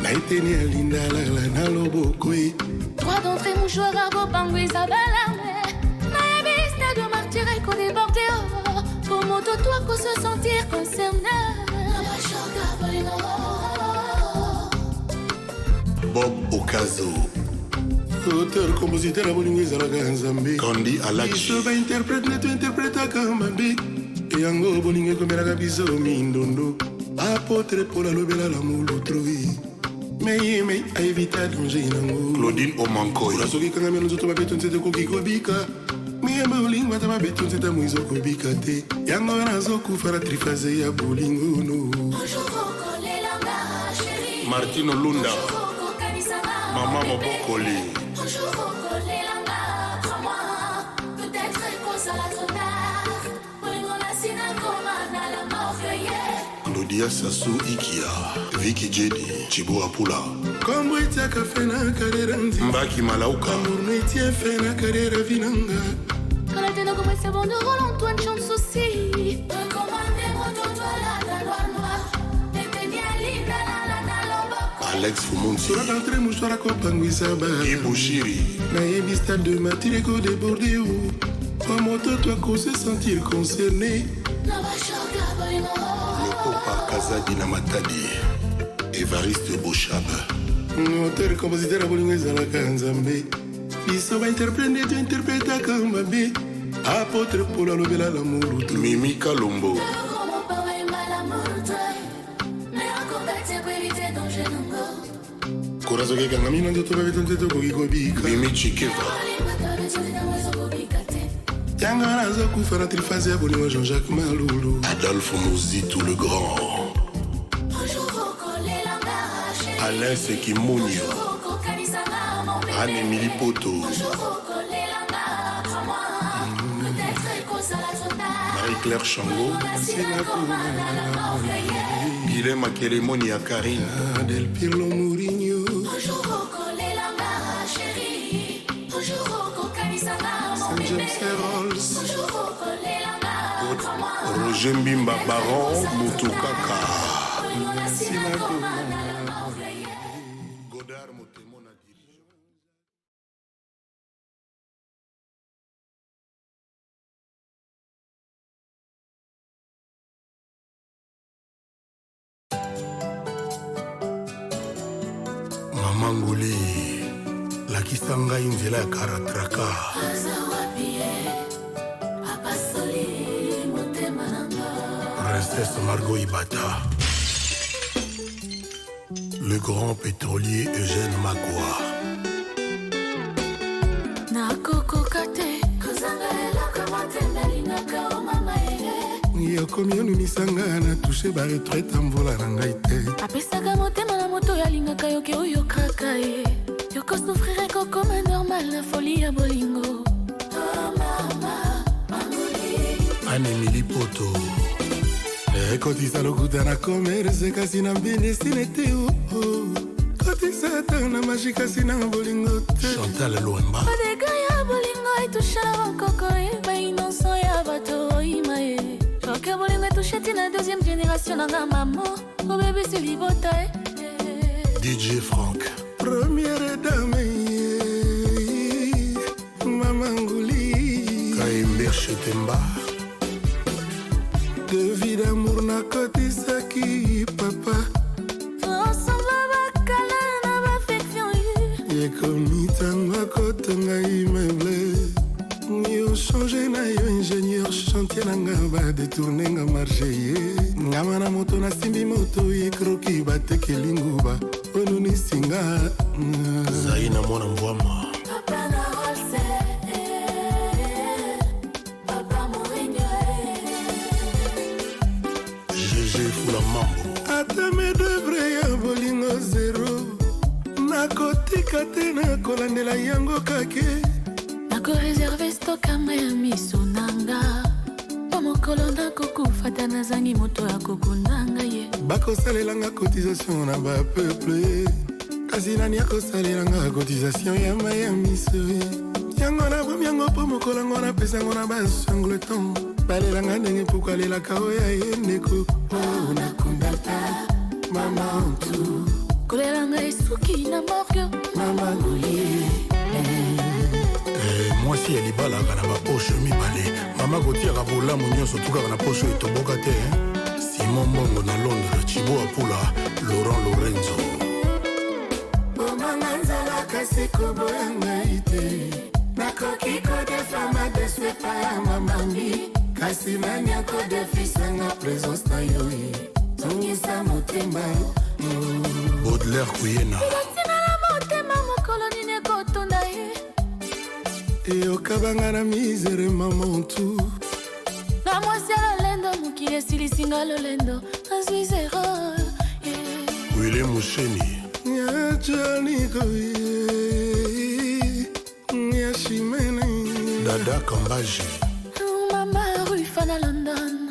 S6: Na eteni ya linda lala na loboko ye.
S4: Droit d'entrée mouchoir akopangwisa balame nayebi stade martyr ekodéborde po moto to akose sentir concerné. Namashoka bolingo.
S1: Bob Okazo.
S6: Auteur compositeur ya bolingo ezalaka ya Nzambe.
S1: Kandi Alakji.
S6: Biso bainterprète nde tointerpretaka mabe. Yango bolingo ekomelaka biso mindondo. Apôtre Paul alobela l'amour autrui. Mais ye mei aevita danger nango.
S1: Claudine Omankoy.
S6: Ora soki ekangami na nzoto babeto nzete ekoki kobika. Miyembe olingo ata babeto nzete moizo kobika te. Yango nazokufa na triphase ya bolingo no.
S4: Un jour okolela nga chéri.
S1: Martino Lunda.
S4: Un jour okokanisa nga
S1: Mama
S4: mon bébé.
S1: Mobokoli.
S4: Un jour okolela nga crois-moi peut-être ekozala trop tard bolingo nasi nakoma na la morgue ye.
S1: Claudia Ya Sasu Ikia, Vicky Jedi, Chibo Apula.
S6: Kombo etiaka fe na karera nzi.
S1: Mbaki Malauka.
S6: Amour etie fe na karera vinanga.
S4: Quand la tête comme c'est bon de rôle, Antoine chante souci.
S1: Alex Fumunzi.
S6: Solaka entre mouchoir akopangwisa ba.
S1: Ibushiri.
S6: Nayebi stade de martyr ekodeborde o. Kwa moto to akose sentir concerné.
S1: Lokopa Kazadi na Matadi. Evariste Boshab.
S6: Auteur compositeur ya bolingo ezalaka Nzambe. Biso bainterprete nde tointerpretaka mabe. Apôtre Paul alobela l'amour.
S1: Mimi Kalombo.
S6: Kora soki ekangami na nzoto babeta nzoto okoki kobika.
S1: Mimi Chikeva.
S6: Yanga nazokufa na trifase ya bolingo Jean-Jacques Malulu.
S1: Adolphe Mozitu le Grand. Alain Sekimunio. Anne Emily Poto. Marie-Claire Chango. Guilain Makelemoni ya Karine.
S6: Del Pirlo Mourinho.
S1: Roger Mbimba Baron Mutukaka. Godard Motemona dirigeant.
S6: Mama Nguli, lakisa ngai nzela ya karatraka. Princesse Margot Ibata. Le grand pétrolier Eugène Makwa.
S4: Nakokoka te kozanga eloko motema elingaka o mama ye.
S6: Yokomi onumisanga na touche ba retraite ya mvula na ngai te.
S4: Apesaka motema na moto oyo alingaka yoke oyokaka ye. Yokosouffrir ekokoma normal na folie ya bolingo. Oh mama, mangoli.
S6: Anne-Emily Poto. Ekotisa lokuta na commerce kasi na mbinisine te o. Kotisa ata na maji kasi na bolingo te.
S1: Chantal Loemba.
S4: Badega ya bolingo etusha na bankoko e bainonso ya bato oyima ye. Choke bolingo etushe ti na deuxième génération nanga mamo obebisi libota e.
S1: DJ Frank.
S6: Première dame ye, Mama Nguli.
S1: Kaember Chetemba.
S6: De vie d'amour nakotisaki papa.
S4: Tosomba bakala na bafection ye.
S6: Ekomi ntango akotonga immeuble. Yo change na yo ingénieur chantier na nga badetourne nga marché ye. Ngama na moto nasimbi moto ekroki batekeli nguba onunisinga.
S1: Zaina mwana mbwama.
S4: Papa na Rolse, Papa Mourinho.
S1: GG Fula Mambo.
S6: Ata medevre ya bolingo zero. Nakotika te nakolandela yango kake.
S4: Nakoreserve stokama ya miso nanga. Po mokolo nakokufa ta nazangi moto akokundanga ye.
S6: Bakosalelanga cotisation na bapeuple. Kasi nani akosalelanga cotisation ya mai ya miso ye. Yango nabomi yango mpo mokolo yango napesango na basangleton. Balelanga ndenge mpuku alelaka oyo ya ye ndeko. Oh, nakundata mama Antu.
S4: Kolelanga esuki na morgue.
S6: Mama Nguli.
S1: Mwasi ya libala aka na baposhe mibale. Mama kotiaka bolamu nyonso tukaka na poshe oyo etoboka te. Simon Mbongo na Londres, Chibo Apula, Laurent Lorenzo.
S5: Bomanga nzala kasi koboya ngai te. Nakoki kodefa madesu epai ya mamami. Kasi nani akodefisanga présence na yo ye. Zongisa motema.
S1: Baudelaire Kuyena.
S4: Tina na motema mokolo nini ekotonda ye.
S6: Eyokabanga na misere mama Antu.
S4: Na mwasi ya lolendo mokili esilisinga lolendo. Nazwi zero.
S1: Willy Musheni.
S6: Ya Janiko ye. Ya Chimene.
S1: Dada Kambaji.
S4: Mama Rufa na London.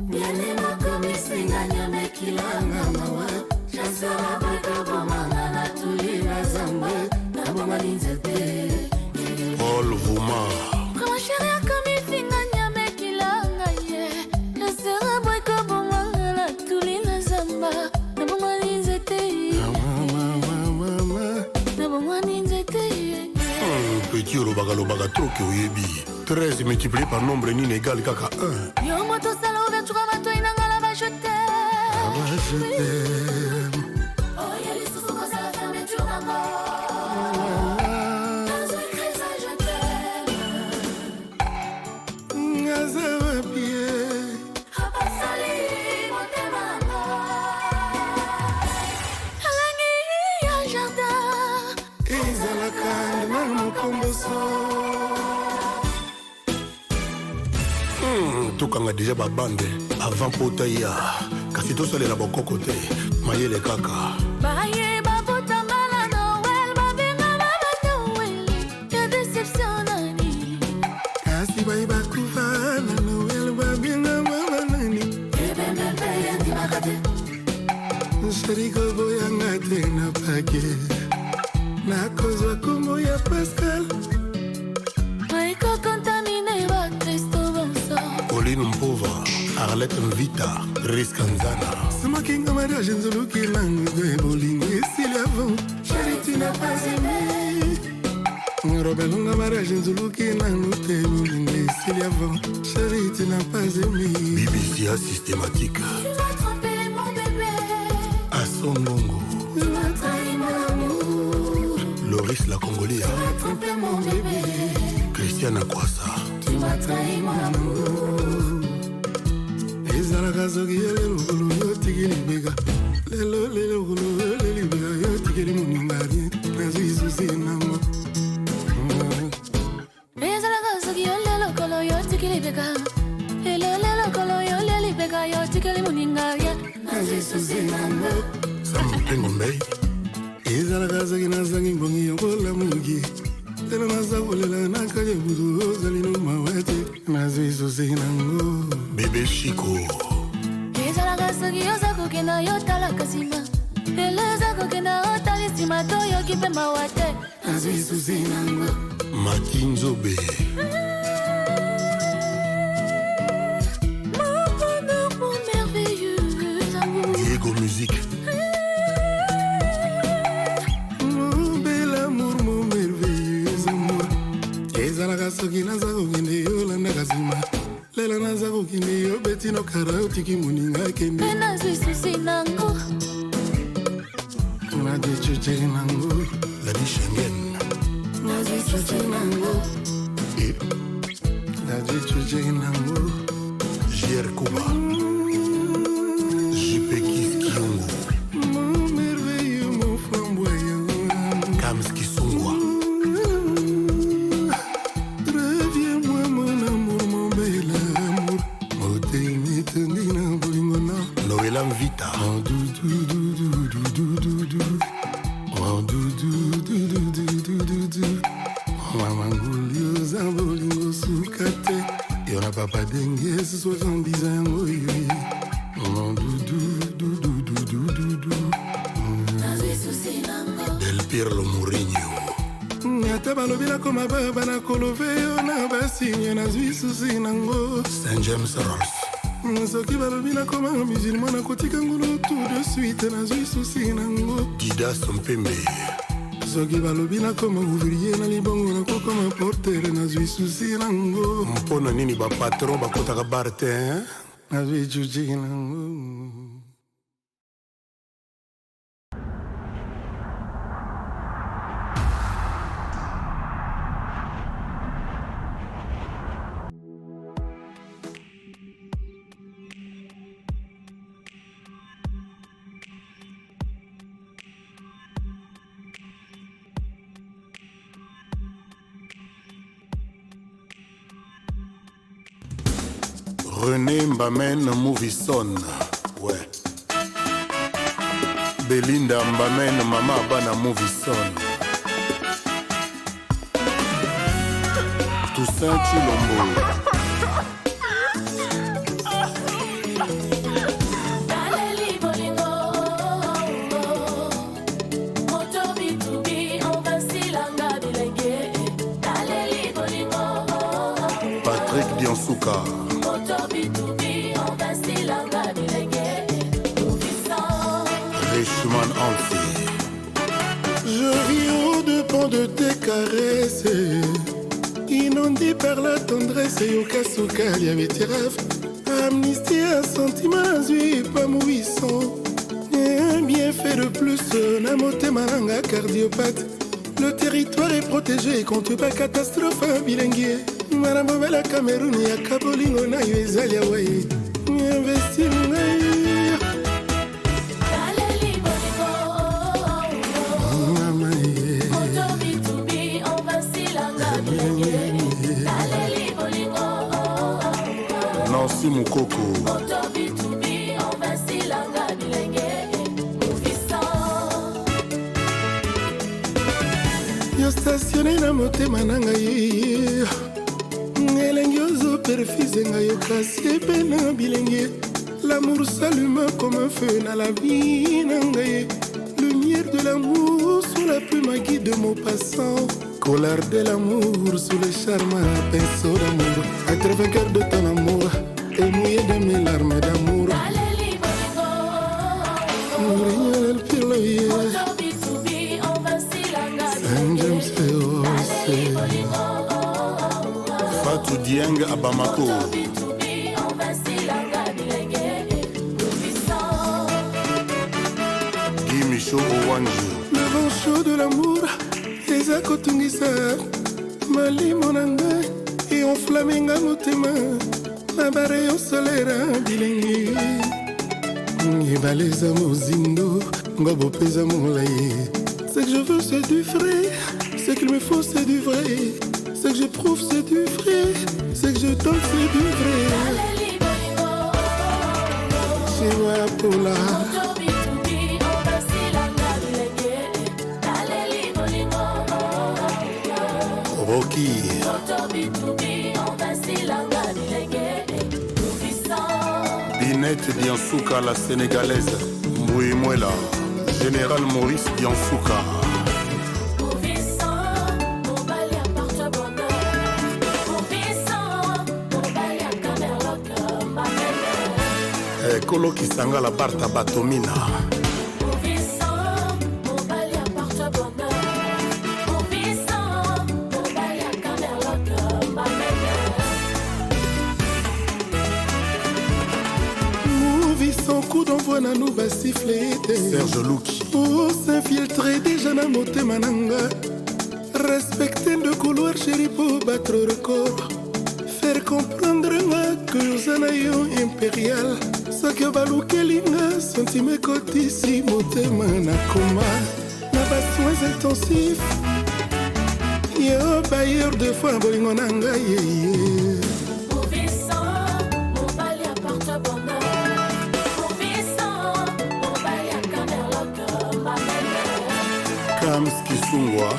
S5: Yane makomisinga akofinga nyama ekilanga mawa. Chasseur aboyka bomanga natuli na zamba nabongani nzete.
S1: Paul Vuma.
S4: Vraiment chéri akomifinga nyama ekilanga ye. Chasseur aboyka bomanga natuli na zamba nabongani nzete. Nabongani nzete.
S1: Petit olobaka lobaka trop ke oyebi 13 multiplié par nombre nini égale kaka 1.
S4: Yo moto osala ouverture ya matoi na nga na ba je t'aime. Oye lisusu kosala fermeture nango. Nazwi crise je t'aime.
S6: Aza wapi ye?
S4: Apasali motema nanga. Elengi ya jardin.
S6: Ezalaka na mokomboso.
S1: Tokanga deja babande avant pota ya kasi tosalela bokoko te mayele kaka.
S4: Baye babotama na Noël babengama batoweli ya déception nani.
S6: Kasi baye bakufa na Noel babengama banani?
S4: Ebembe yandimaka te.
S6: Sheri koboyanga te na pake nakozwa kombo ya Pascal.
S4: Bayekokontamine bakristo bonso.
S1: Pauline Mpova, Arlette Mvita, Riska Nzana.
S6: Somakinga mariage nzoluki nango bolingo esili avant. Sheri tu n'as pas aimé. Robelonga mariage nzoluki nanu te bolingo esili avant. Sheri tu n'as pas aimé.
S1: BBC a systématique.
S4: Tu m'as trompé mon bébé.
S1: Asongongo.
S5: Tu m'as trahi mon amour.
S1: Loris la Congolais.
S5: Tu m'as trompé mon bébé.
S1: Christian Akwasa.
S5: Tu m'as trahi mon amour.
S6: Ezalaka soki yo lelokolo yo tiki libeka lelo lelokolo yo lelibeka yo tikeli moninga rien nazwi susi nango.
S4: Ezalaka soki yo lelokolo yo tiki libeka lelo lelokolo yo lelibeka yo tikeli moninga ye.
S6: Nazwi susi nango.
S1: Sampengo Mbei.
S6: Ezalaka soki nazangi mbongi yokolamuki lelo naza kolela nakati butu ozali no mawa te nazwi susi nango.
S1: Bébé Chico.
S4: Ezalaka soki oza kokenda yo talaka nsima lelo oza kokenda otali nsima toyoki mpe mawa te.
S6: Nazwi susi nango.
S1: Mati Nzobe.
S4: Mon bonheur, mon merveilleux amour.
S1: Diego Musique.
S6: Mon bel amour, mon merveilleux amour. Ezalaka soki naza kokende yo olandaka nsima lelo naza kokende yo beti nokara otiki moninga akende.
S4: Mpe nazwi susi nango.
S6: Nazwi susi nango.
S1: Ladi Schengen.
S6: Nazwi susi nango. Nazwi susi nango.
S1: JR Kuba. JP Kis Kiongo.
S6: Mon merveilleux, mon flamboyant.
S1: Kams Kisungwa.
S6: Reviens-moi mon amour, mon bel amour. Motema etondi na bolingo na.
S1: Noëlla Mvita.
S6: Mon doudou, doudou, doudou, doudou. Mon doudou, doudou, doudou, doudou. Mama nguli oza bolingo suka te. Yo na papa denge 70 ans yango oyo. Mon doudou, doudou, doudou, doudou.
S4: Nazwi susi nango.
S1: Del Pirlo Mourinho.
S6: Ata balobi nakoma baba nakolove yo na basigne nazwi susi nango.
S1: Saint James Rolls.
S6: Soki balobi nakoma musulman nakotika ngulu tout de suite nazwi susi nango.
S1: Didas Mpembe.
S6: Soki balobi nakoma ouvrier na libongo nakokoma portere nazwi susi nango.
S1: Mpo na nini bapatron bakotaka bar te hein?
S6: Nazwi susi nango.
S1: René Mbamen Movison. Ouais. Belinda Mbamen Mama Bana Movison. Toussaint Chilombo. Diansuka. Richman Ansi.
S6: Je vis au dépens de tes caresses, inondé par la tendresse. Yoka sukali ya betterave, amnistie ya sentiment nazwi epa mowiso. Un bienfait de plus na motema nanga cardiopathe. Le territoire est protégé contre ba catastrophe bilengi. Mana mobela Cameroun yaka bolingo na yo ezali awaye investir ngai. Mama ye.
S1: Nancy Mukoko.
S6: Yo stationne na motema na ngai, elengi ozoperfise ngai, okasi epe na bilenge. L'amour s'allume comme un feu na la vie na ngai. Lumière de l'amour sous la plume à de Maupassant, couleur de l'amour sous le charme, pinceau d'amour, être vainqueur de ton amour et mouillé de mes larmes d'amour. Mourinho Pirlo, yeah. Saint James Rosé.
S1: Fatou Dieng à Bamako. Guy Michaud Owanji.
S6: Le vent chaud de l'amour eza kotungisa malimo na ngai, eonflame nga motema na barayon solaire bilengi. Ebale eza mozindo, ngobo mpe eza molai. Ce que je veux, c'est du vrai. Ce qu'il me faut, c'est du vrai. Ce que j'éprouve, c'est du vrai. Ce que je donne, c'est du vrai. Chiwapola.
S1: Rocky. Binette Diansuka, la sénégalaise. Mbouimouela. Général Maurice Diansuka. Kolo Kisanga la Barta Batomina.
S6: Movie sans coup d'envoi nanu basifle te.
S1: Serge Luki.
S6: Osinfiltre déjà na motema na nga. Respecte de couloir chéri po battre record. Faire comprendre nga que oza na yo impérial. Soki obalukeli nga sentime ekotisi motema na koma na basoins intensifs. Yo bailleur de fois bolingo na ngai ye.
S1: Kams Kisungwa.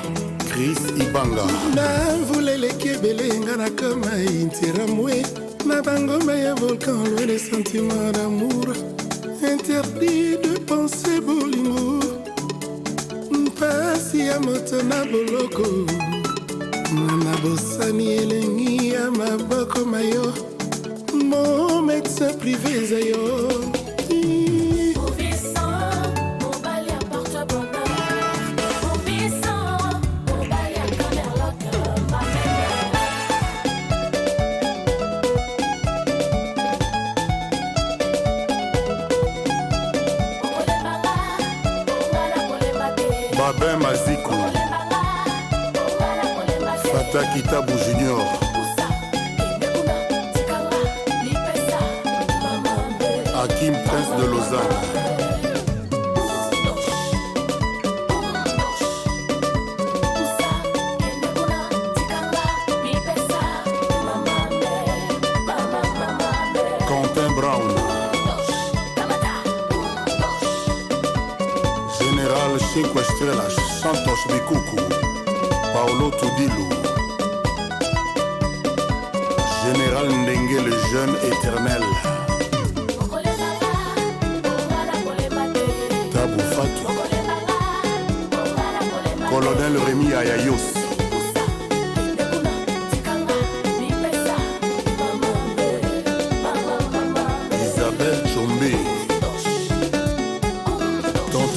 S1: Chris Ibanga.
S6: Bamvula eleki ebele nga na kama intiramwe na bangomba ya volcan, loin des sentiments d'amour, interdit de penser bolingo, mpasi ya moto na boloko, na bosani elengi ya maboko mayo, mon médecin privé eza yo.
S1: Babin Mazikou. Fata Kitabu Junior. Hakim Prince de Lausanne. Quentin Brown. Général Cheikh Estrela Santos Bikuku. Paolo Tudilu. Général Ndengue le jeune éternel. Tabou Fatou. Colonel Rémi Ayayos.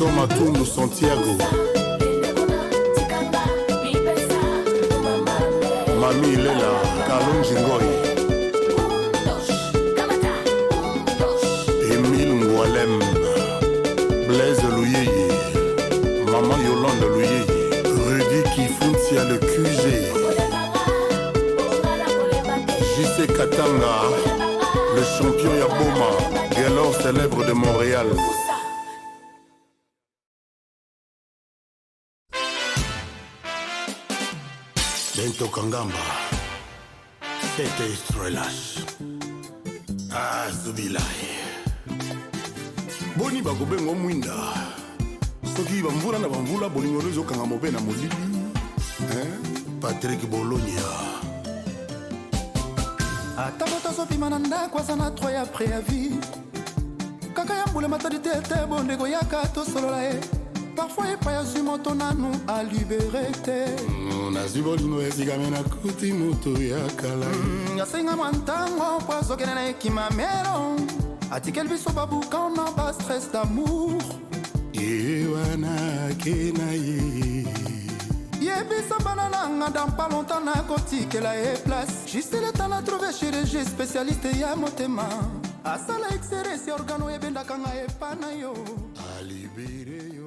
S1: Fiston Matundu Santiago. Mami Lela Kalonji Ngoy. Emile Ngwalem. Blaise Luyeye. Maman Yolande Luyeye. Rudy Kifuntia le QG. JC Katanga. Le champion Yaboma. Gaylor célèbre de Montréal. Bento Kangamba. Sete estrellas. Ah, Zubilai. Boni bakobenga mwinda. Soki bamvula na bamvula bolingo no ezokanga mobe na molili. Hein? Patrick Bologna.
S3: Ata moto azobima na ndako aza na 3 ya préavis kaka ya mbula matadi te ete bondeko yaka tosolola ye parfois epai azwi moto nanu alibere te.
S1: Nazwi bolingo esika me nakuti moto ya kala.
S3: Asenga mwa ntango mpo azokende na ekimamelo atikeli biso babuka na bastress d'amour.
S1: Ye wana ake na ye.
S3: Yebisa bana nanga dans pas longtemps nakotikela ye place. Juste le temps na trouve chirurgie spécialiste ya motema. Asala xrs organo ebendaka ngai epa na yo.
S1: Alibere.